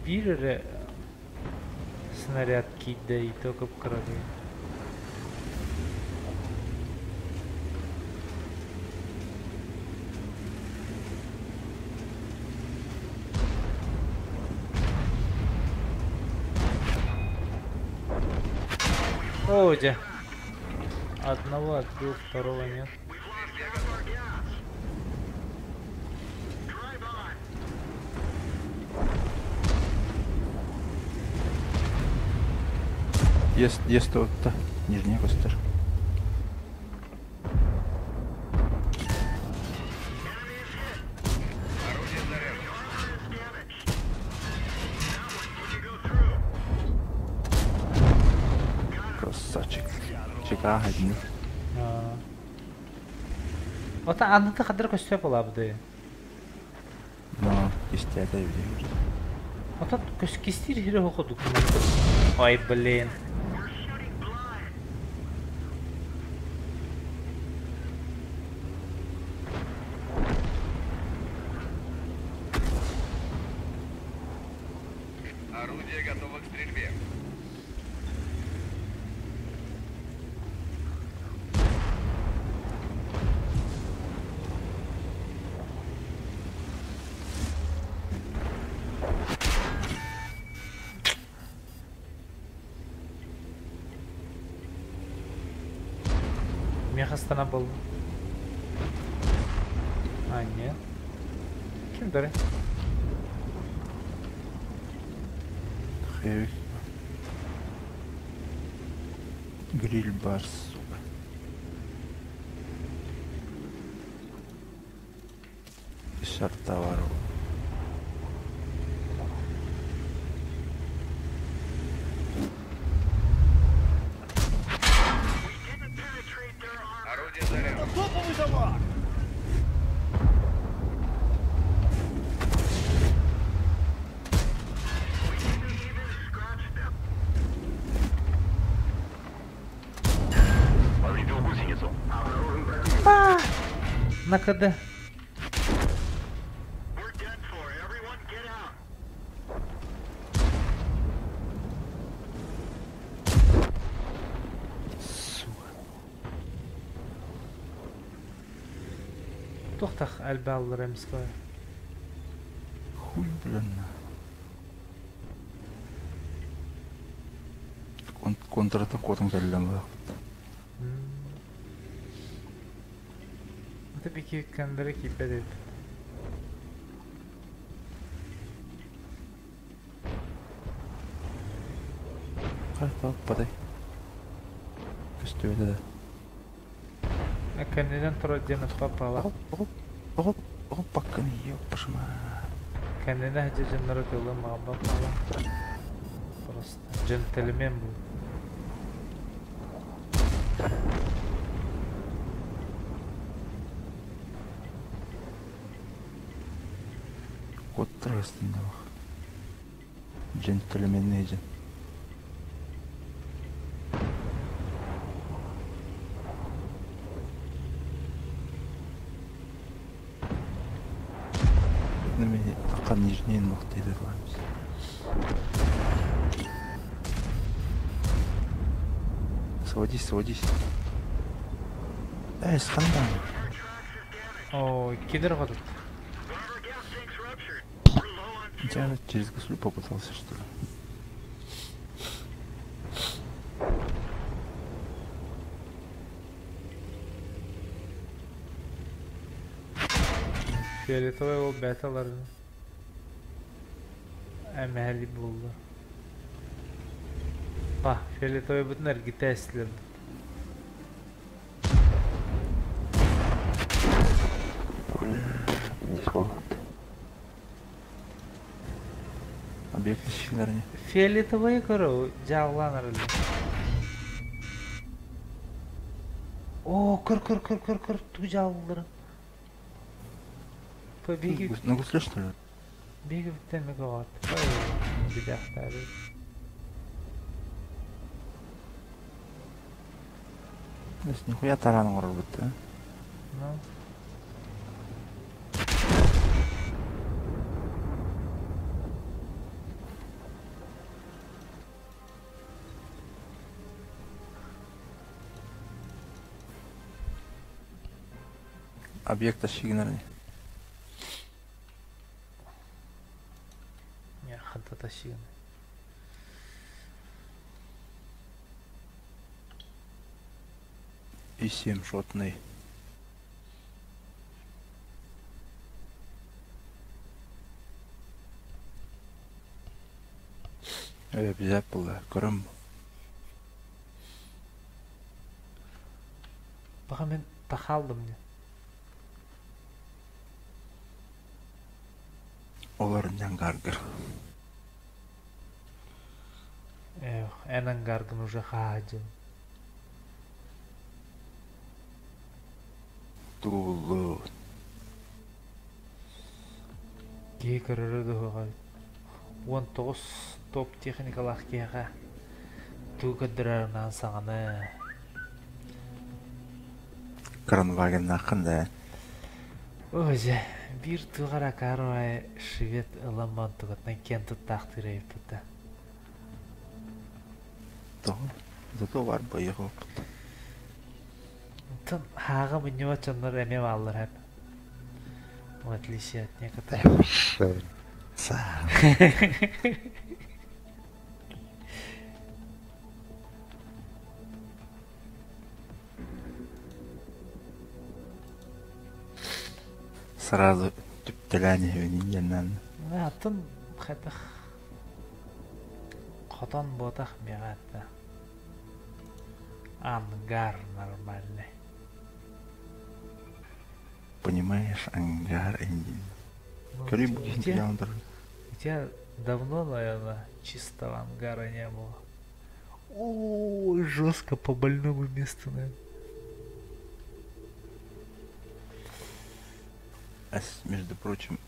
Биир эрэ снаряд киирдэ и то кып-кыралыы. О, дя. Одного отбил, второго нет. Есть, есть то-то. Нижний костер. Орудие заряжено. Красавчик. Чека один. Ота анныты хадыр көстө болабды. Но истята видео. Ота көс кистир хире хоходук. Ой, блин. Орудие готово к стрельбе. Меха был. А, нет. Ким дары? Хэвик. Гриль бар, сука. Шартовару. Орудие заряжено. Топовый дамаг! На КД. Сука. Тухтах альбал ремская. Хуй, блин. Контратакотом кэллэм бах. Это бики кандары кипедет. Хайта подай. Көстүбэтэ да. А кэннинэн турар диэн папала. Оҕо оҕо оҕо пакканы ёппашма. Кэннинэ дьоннору тылы мабапала. Просто джентльмен был. Коттар астында бах. Джентльмен дьэн. Неме такан нижний ногты ламс. Сводись, сводись. Эй, скандал. О, кидер хотут. Я через гуслю попытался, что ли? Фиолетовый ол бэйэтэ ыларын эмэһэли булла. Па, фиолетовыйбытын эргитэ эстилэр. Объект ищилэрни. Фиолетовые көрө дьааллаан эрэллэр. О, көр көр көр көр көр тугу дьааллыларын. Биги На гусле, что ли? биги бүттэн мегаwatt. Бидахтары. Нихуя таран оҥорорбут да. Ну. Объект тащигнарни. Не, ханта тащигна. И 7 шотный. Э, взять было, көрөм. Баха мен тахалдым не. Олар нянгаргыр. Эх, эн ангаргын уже хаадьын. Тулу. Киһи көрөрө дуһуга. 19 топ техникалаах киһиэхэ тугу көрдөрөрүнэн саҥаны. Кранвагеннааххын да. Оже, биир туох эрэ акаарыбай швед ылан бантугатынан киэн туттаахтыыр эбиппит да. Тоҕо? Зато бар боехоппут. Онтон хааҕа мунньубат дьоннор эмиэ бааллар эп. В отличие от некоторых. Саа. Сразу түптэлээн иһэбин диэннээн. Атын хатах хотон буотах миэхэ этэ. Ангар нормальный. Понимаешь, ангар индин. Ну, Көрүй у бу киһин тебя, тыйаан турар. у тебя давно, наверное, чистого ангара не было. О, жестко по больному месту, наверное. А между прочим,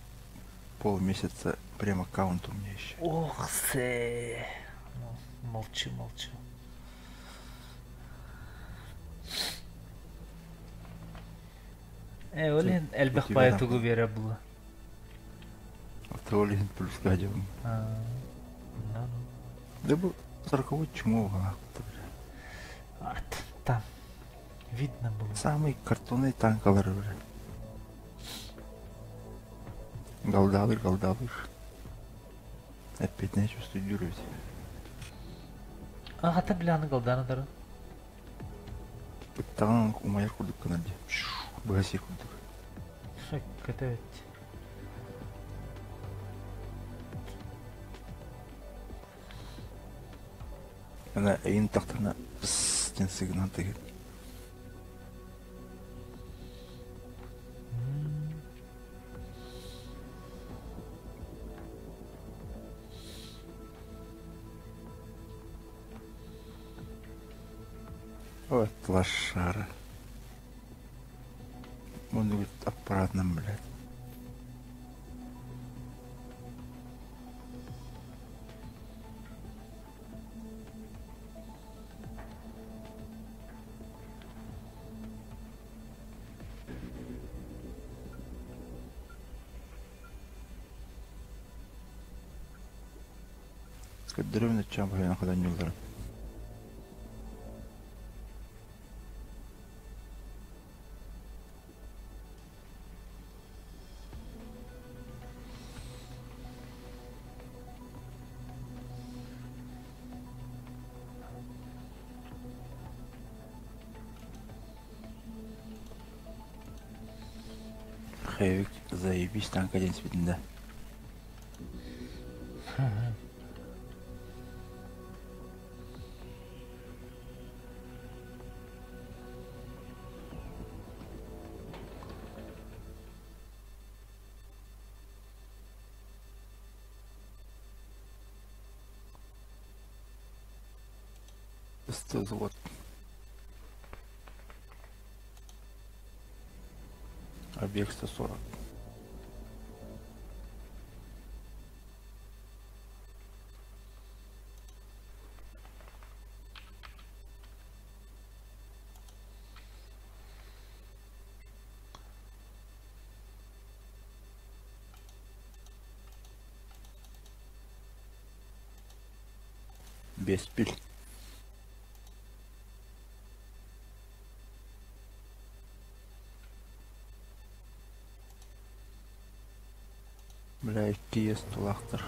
полмесяца прем аккаунт у меня еще. Ох, се. Ну, молчу, молчу. Э, ол иһин элбэх У тебя баайы там- тугу биэрэр була. А ол иһин плюска одевым. А, ну, ну. Да бу сороковой чмо бля. А, там видно было. Самый картонный танкалар, бля. Галдалыр, галдалыр. Опять не чувствую дюрать. А, хата бляны галданы дары. Ыттаҕын умайар курдук гынар дии. Быһа сиир курдук. Көтөт. Ана эйин тахтана пс диэн сыгынан тыгыр. Вот лошара. Он говорит, аппаратным, блядь. Көрдөрөбүн ыччаан баһыйан хадан ньулларым. Хаевик заебись танка диэн испитин да. Вот. Объект 140. Беспил. Бля, икки иэс тулаахтар.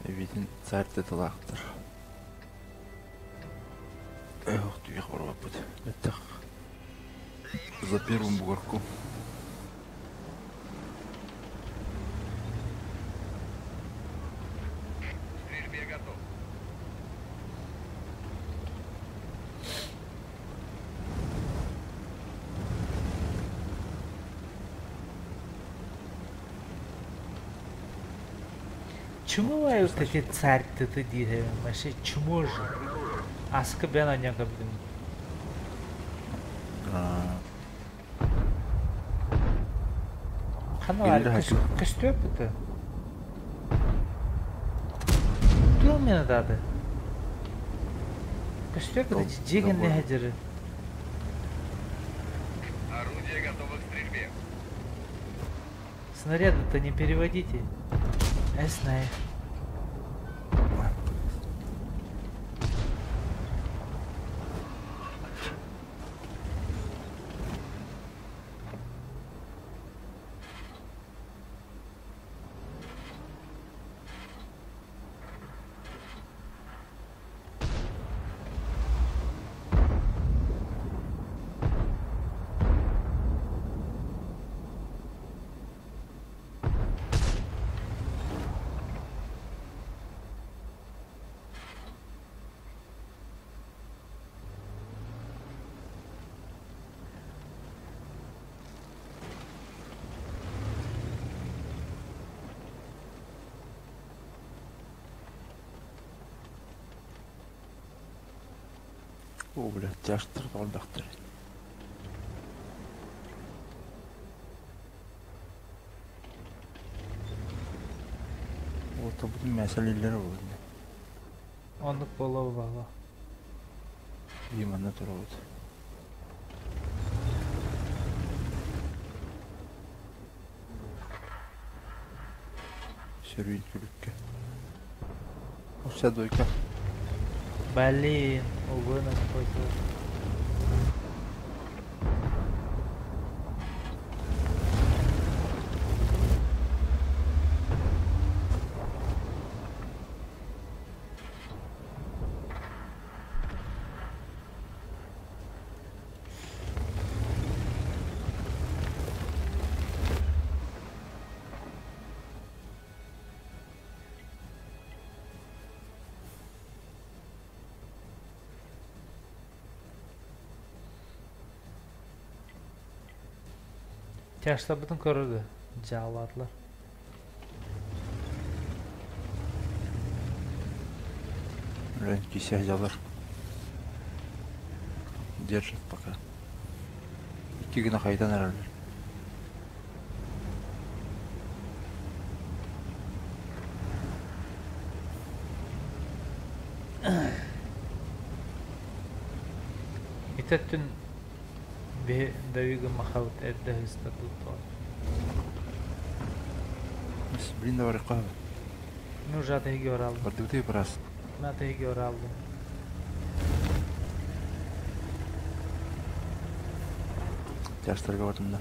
Эбитин царь тылаахтар. Эх, түйэх барбаппыт. Эттэх. За первым бугорком. К стрельбе готов. Чему вот эти царь ты ты диhe, вообще чему же? Аска бен аняка блин. Хана көстөп это. Туох мені дады? Көстөп это жеген не хажыры. Орудие готово к стрельбе. Снаряды-то не переводите. Я знаю. О, бля, тяжтыр олбахтар. Вот бу мәсьәләләр булды. Оннук буолуо баҕа. Именно турабыт. Сөрүүн күлүккэ. Вся дойка. Блин, увы, нам хватило. Тяжлабытын көрөрдү. Жаалаатылар. Блин, кися жалар. Держит пока. Икки гына хайдан аралар. Итеттүн бе давига махабыт эрдэ хыста туттуа. Блин, давай кабы. Ну жата хиги оралдым. Бардыбыты брас. Ната хиги оралдым. Тяжтарга бардым да.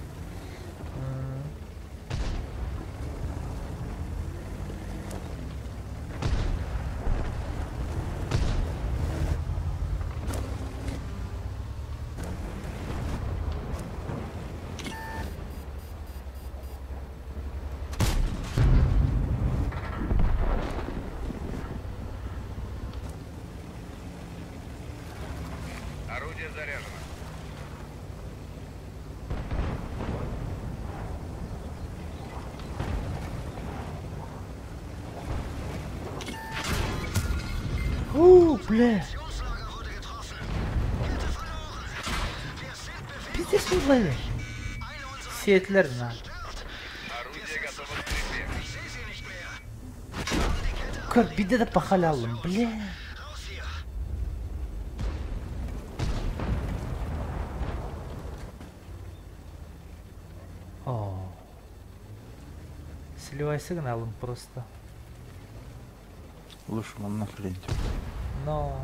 Бля! Пиздец буолла Сиэтилэр на. Орудие готово к стрельбе. Көр, биирдэ да пахаляллым, бля. О. Сливай сигналом просто. Лучше манна френти. Но.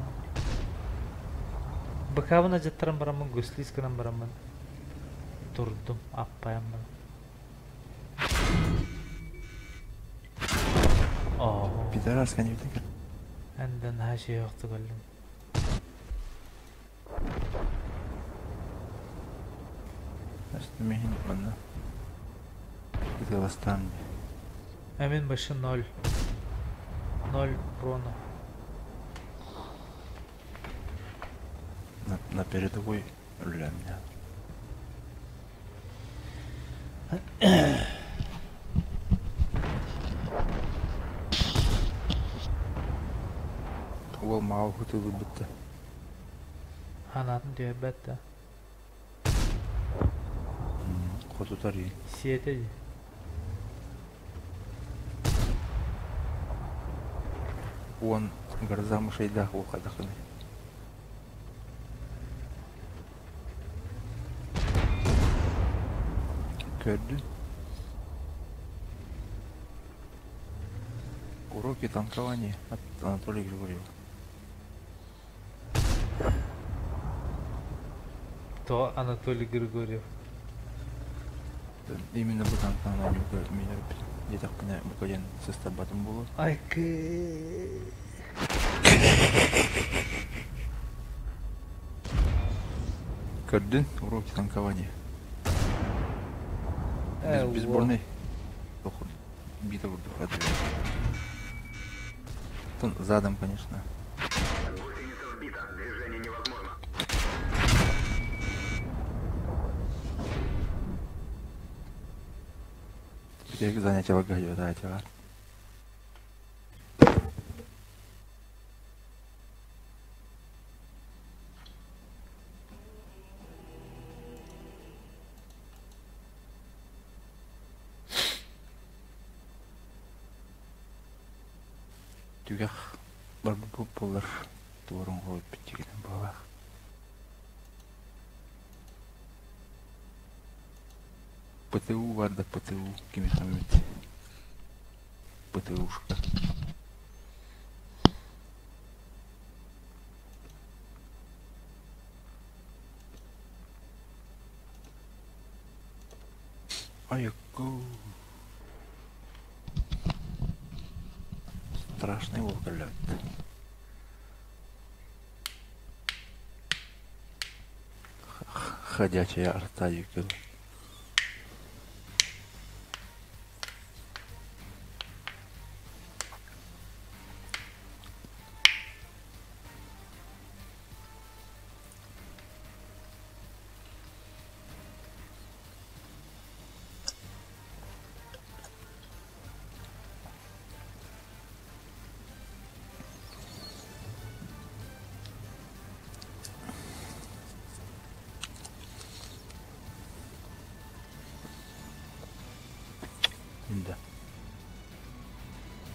Быкабын ажаттаран бараммын, гуслис гынан бараммын. Турдум, аппайаммын. Оо. Пидорас конечно. Эн наһаа сүһүөхтүк өллүм. Миһин манна. Ытыаластаан. Эмин башы ноль. Ноль урона. На, на передовой өллөм. Уол маа хутулубутта. Ханаатын түһэрбэт да. Хотутар и. Сиэтэ дии. Уон гроза мышайдаах уол хайдахыный. Көрдүн. Уроки танкования от Анатолия Григорьева. То Анатолий Григорьев. Именно бу танканы оонньуурга минер диэтэхпинэ бука диэн сыстарбатым буолуо. Айкы. Көрдүн уроки танкования. Э, Без, безборный. Бита курдук Задом, конечно. Гусеница сбита. Движение невозможно. Теперь занятие лагаю, да, Түгэх барбыт буоллар туорун хоруйбут буоллах. ПТУ бар да ПТУ кимихаммит. ПТУшка. Айко. Страшный волколет. Ходячая арта юкил. Да.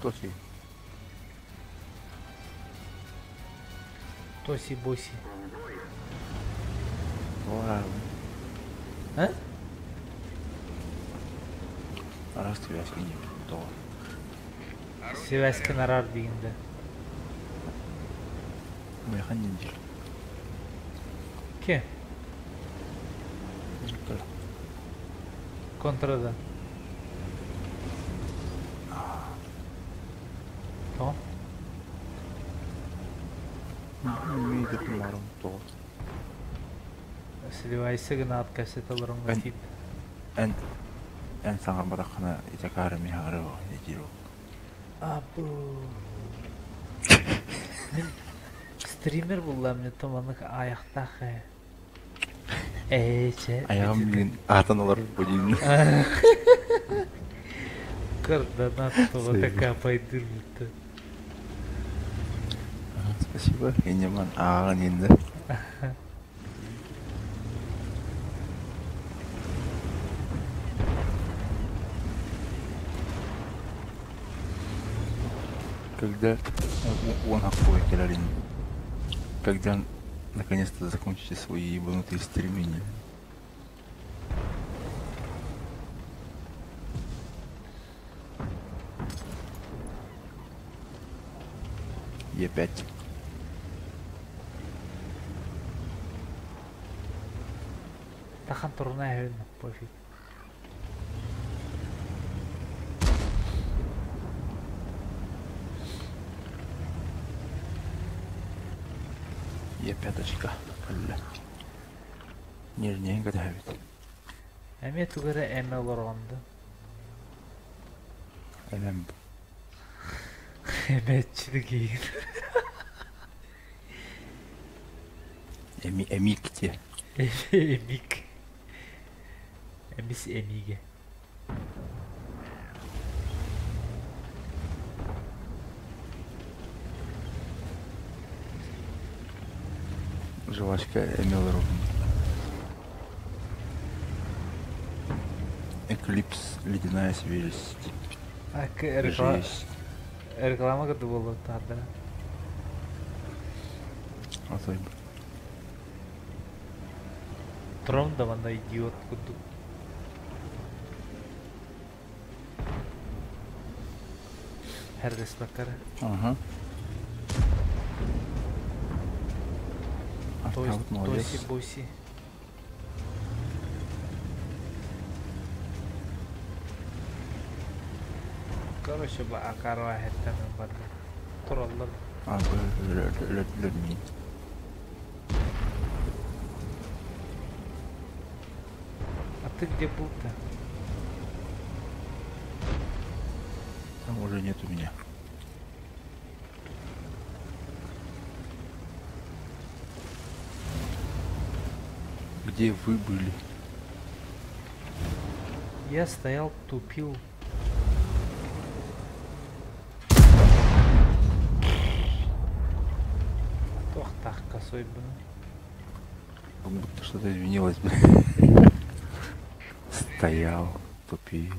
Тоси. Тоси-боси. Вау. А? Раз связки не то. Связка нарар дегенде. Механ недель. Ке? Контрада. То? Мидер маром то. Сливайсы гына кассеталарым Эн- тип. Эн эн саҥарбатаххына итакаары миһаары диир Абу. Мин стример буллам мне томанык аяқтақ э. Э, че. Айаҕым билигин аатан олорор бу диин. Кырданат тоҕо Сыйбыт. такапайдыр бутта. Спасибо, Иннеман ааҕан иһиннэ. Когда он охуй кэлэрин, когда наконец-то закончите свои ебанутые стремления? Е5. Тахан туруна эһэбин пофиг. Е пяточка кэллэ. Нижнейин кэтэһэбит. Эмиэ тугу эрэ эмэ олороҕун дуу? Эмэм Эмээччини киин. Эми эмик диэ. Эмик. Эмис эмигэ. Жвачка эмиэ олоробун. Эклипс, ледяная свежесть. Реклама, Жесть. реклама кытта буолуохтаахтара. Отой Трон да манна идиот курдук. Хэрдэспэттэрэ. Ага. Артабыт молодец. Тоси-боси. Короче, акарва хэттэн барда. Тураллар. А, өлөрдүлөр миин. А ты где был-то? Там уже нет у меня. Где вы были? Я стоял, тупил. Туох косой был. Как будто что-то изменилось. бля. Стоял, тупил.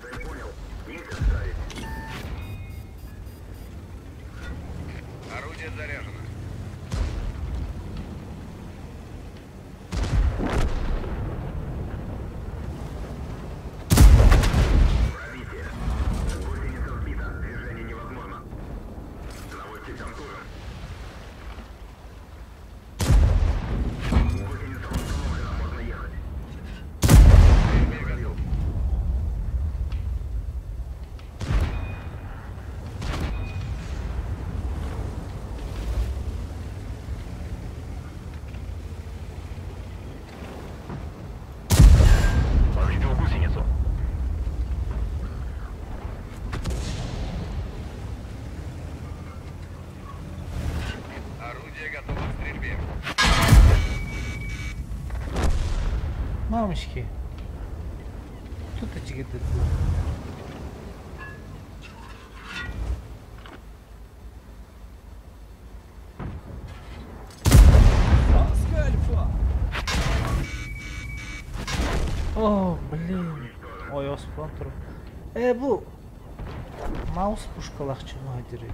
Цель понял. Есть отставить. Орудие заряжено. Пробитие. Гусеница сбита. Движение невозможно. Наводчик контужен. Гусеница восстановлена. Можно ехать. Стрельбе готов. Повредил гусеницу. Орудие готово к стрельбе. Мамочки. Тут эти был. Маска Альфа! О, блин. Ой, оспан тур. Бу маус пушкалаах чумаха дири.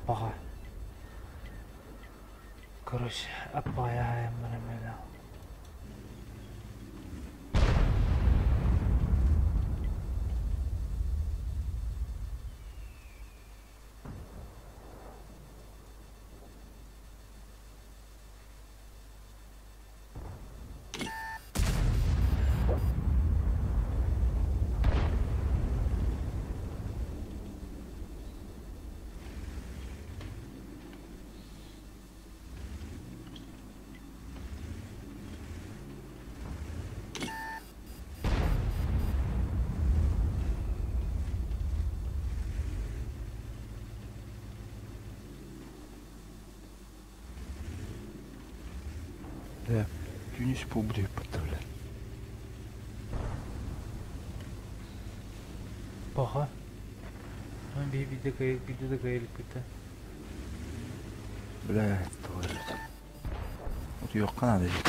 Баҕа. Короче, аппаайаһайан баран бэлэх. Бля, түүнүс буолбут үһүппүт бля. Паха. Биһи биирдэ кыайа биирдэ да кыайа иликпит да. Бля, тоҕо эбит. Утуйуохха наада дии.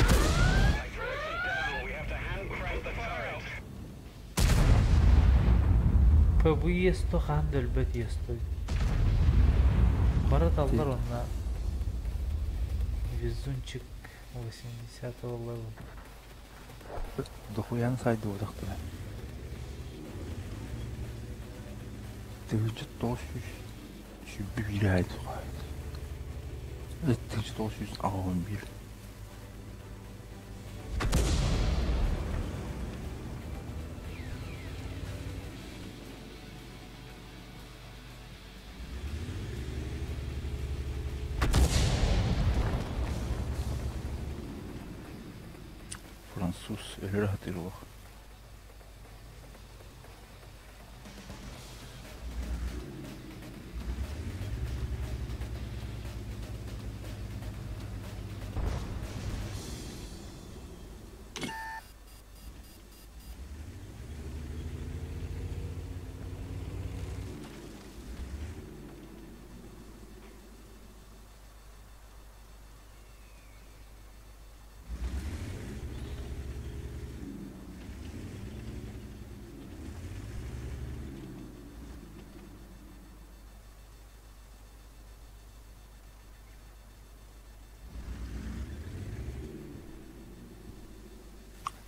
ПВЕ-сто хаһан да өлбөт ЕСТО. Бары таллар онно Везунчик 80-го левела. Дохуяны сайдыбатахтара. 1921 1981. Француз өлөрө сатыыр олох.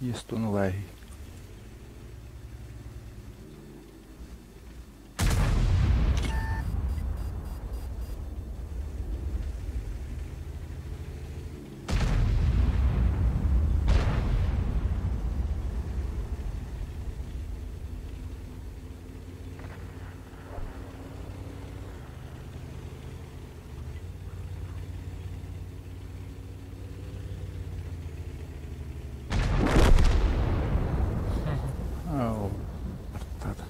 Есть он лай. Ау, артата.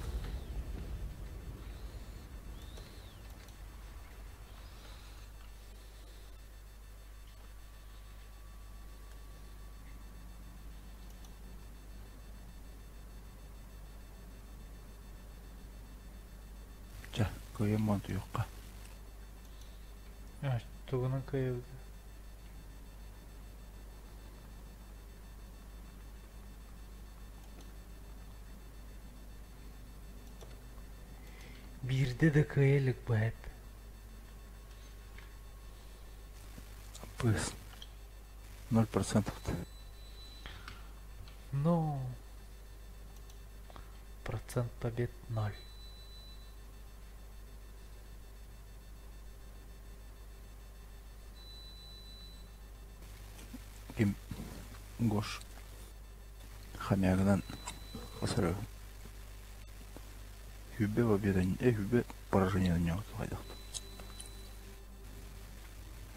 Чэ, кыайан буолан утуйуохха. Тугунан кыайабыт? Биирдэ да кыайа илик быһат. Пыс. 0%. Ну, процент побед ноль. Ким Гош хомягынан осыры. Хүбе победа, хүбе поражение на него хайдах.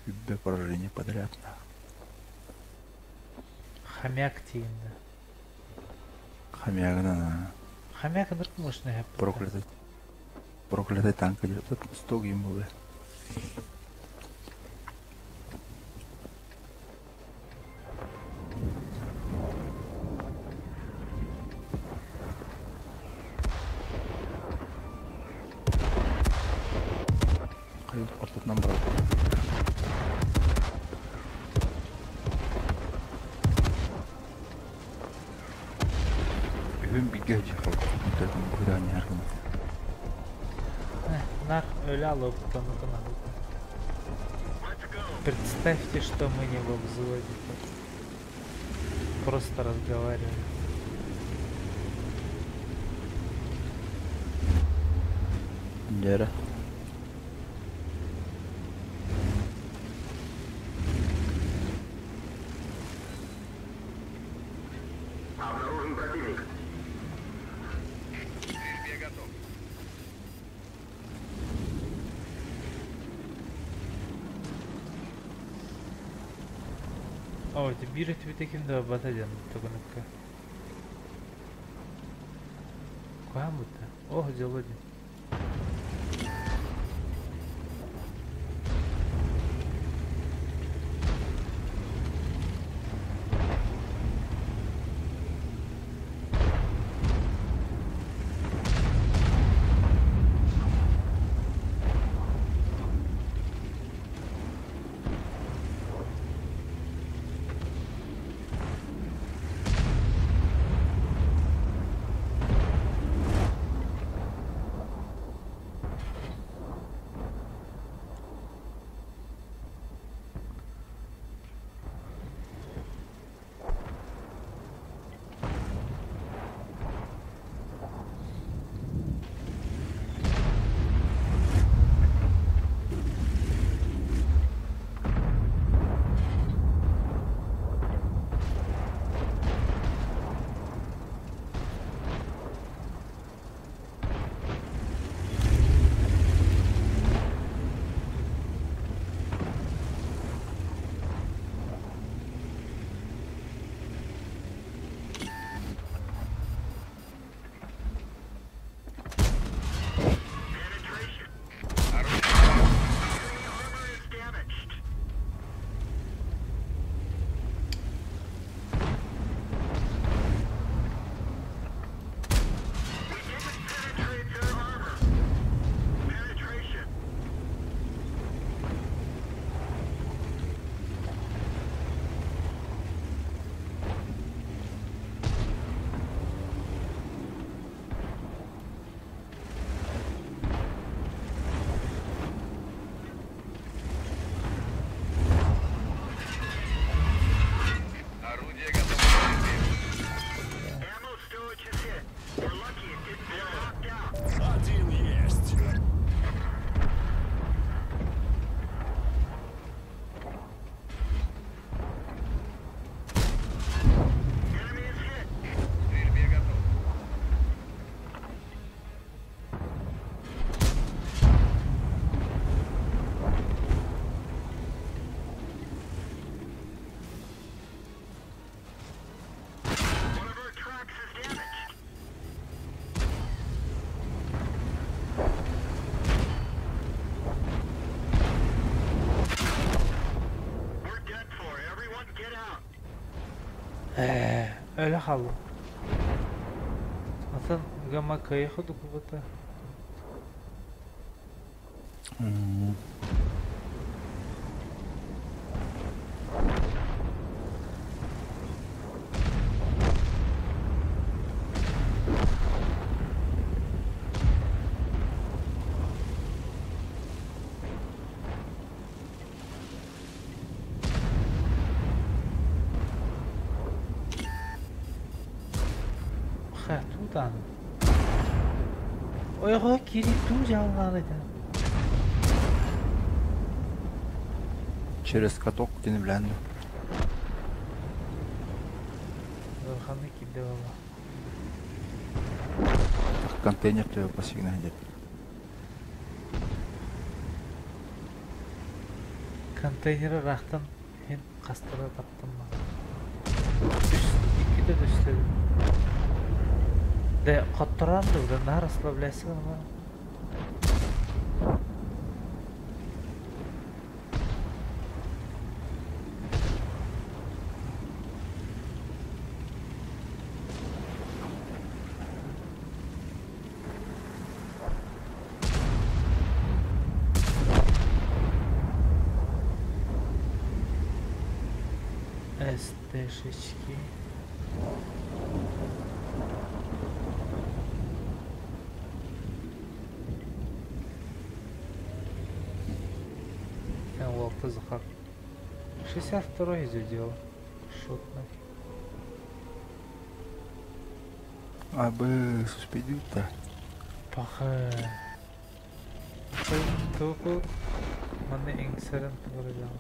Хүбе поражение подряд. Хомяк тииннэ. Хомягынан Хомяк ынырык мощный хэппит. Проклятый. Проклятый танк идет. 100 гейм был. Хайыр ортотунан барар. Үһүн бииргэ сылдьан быһыдаан иһэр гына. Нар өлө алыбыттан утун. Представьте, что мы не во взводе. Просто разговариваем. Дьэ Обнаружен противник. К стрельбе готов. О, это биир өттүбүтэ ким да барбата диэн тугунукка. Куһаан бутта. Ох, дьоло диэн. Орудие готово к стрельбе. Один есть. К стрельбе готов. Ээ, өлө хааллым. Атын гамма кыайа дукубата. Ха, тутан. Ойоҕо кири туу дьааллаан этэ. Через каток диэни билэн дуо? Ыараханнык киирдэ буолла. Контейнер төбө посигна сылдьар. Контейнеры ыраахтан иһин хаста да таптым Үс, иккитэ түстүбүт. Дэ, хотторон да, наар расслабляйся гына. СТшечки. Эн уолта Захар. 62 сделал. Шотный. Абы, суспедита. Паха. Туку манна иҥсэрэн тугурдам.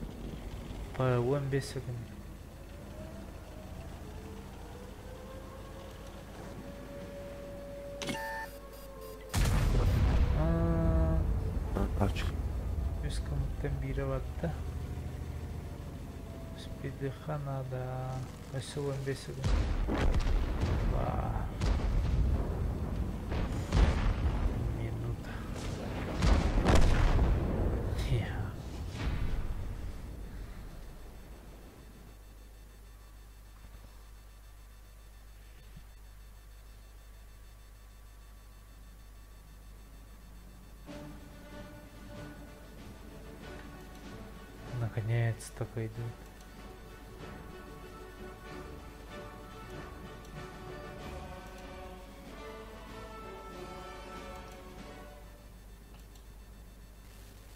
Па 15 секунд. Үс кымыттан биирэ барда. Спидыха надо. Өссө 15 секунд. Минута. Наконец-то пойдут.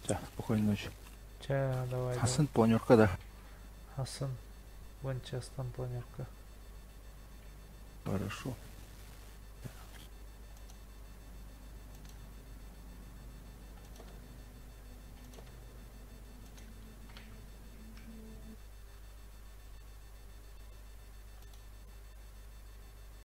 Ча, спокойной ночи. Ча, давай. Хасан планерка, да? Хасан, вон час там планерка. Хорошо.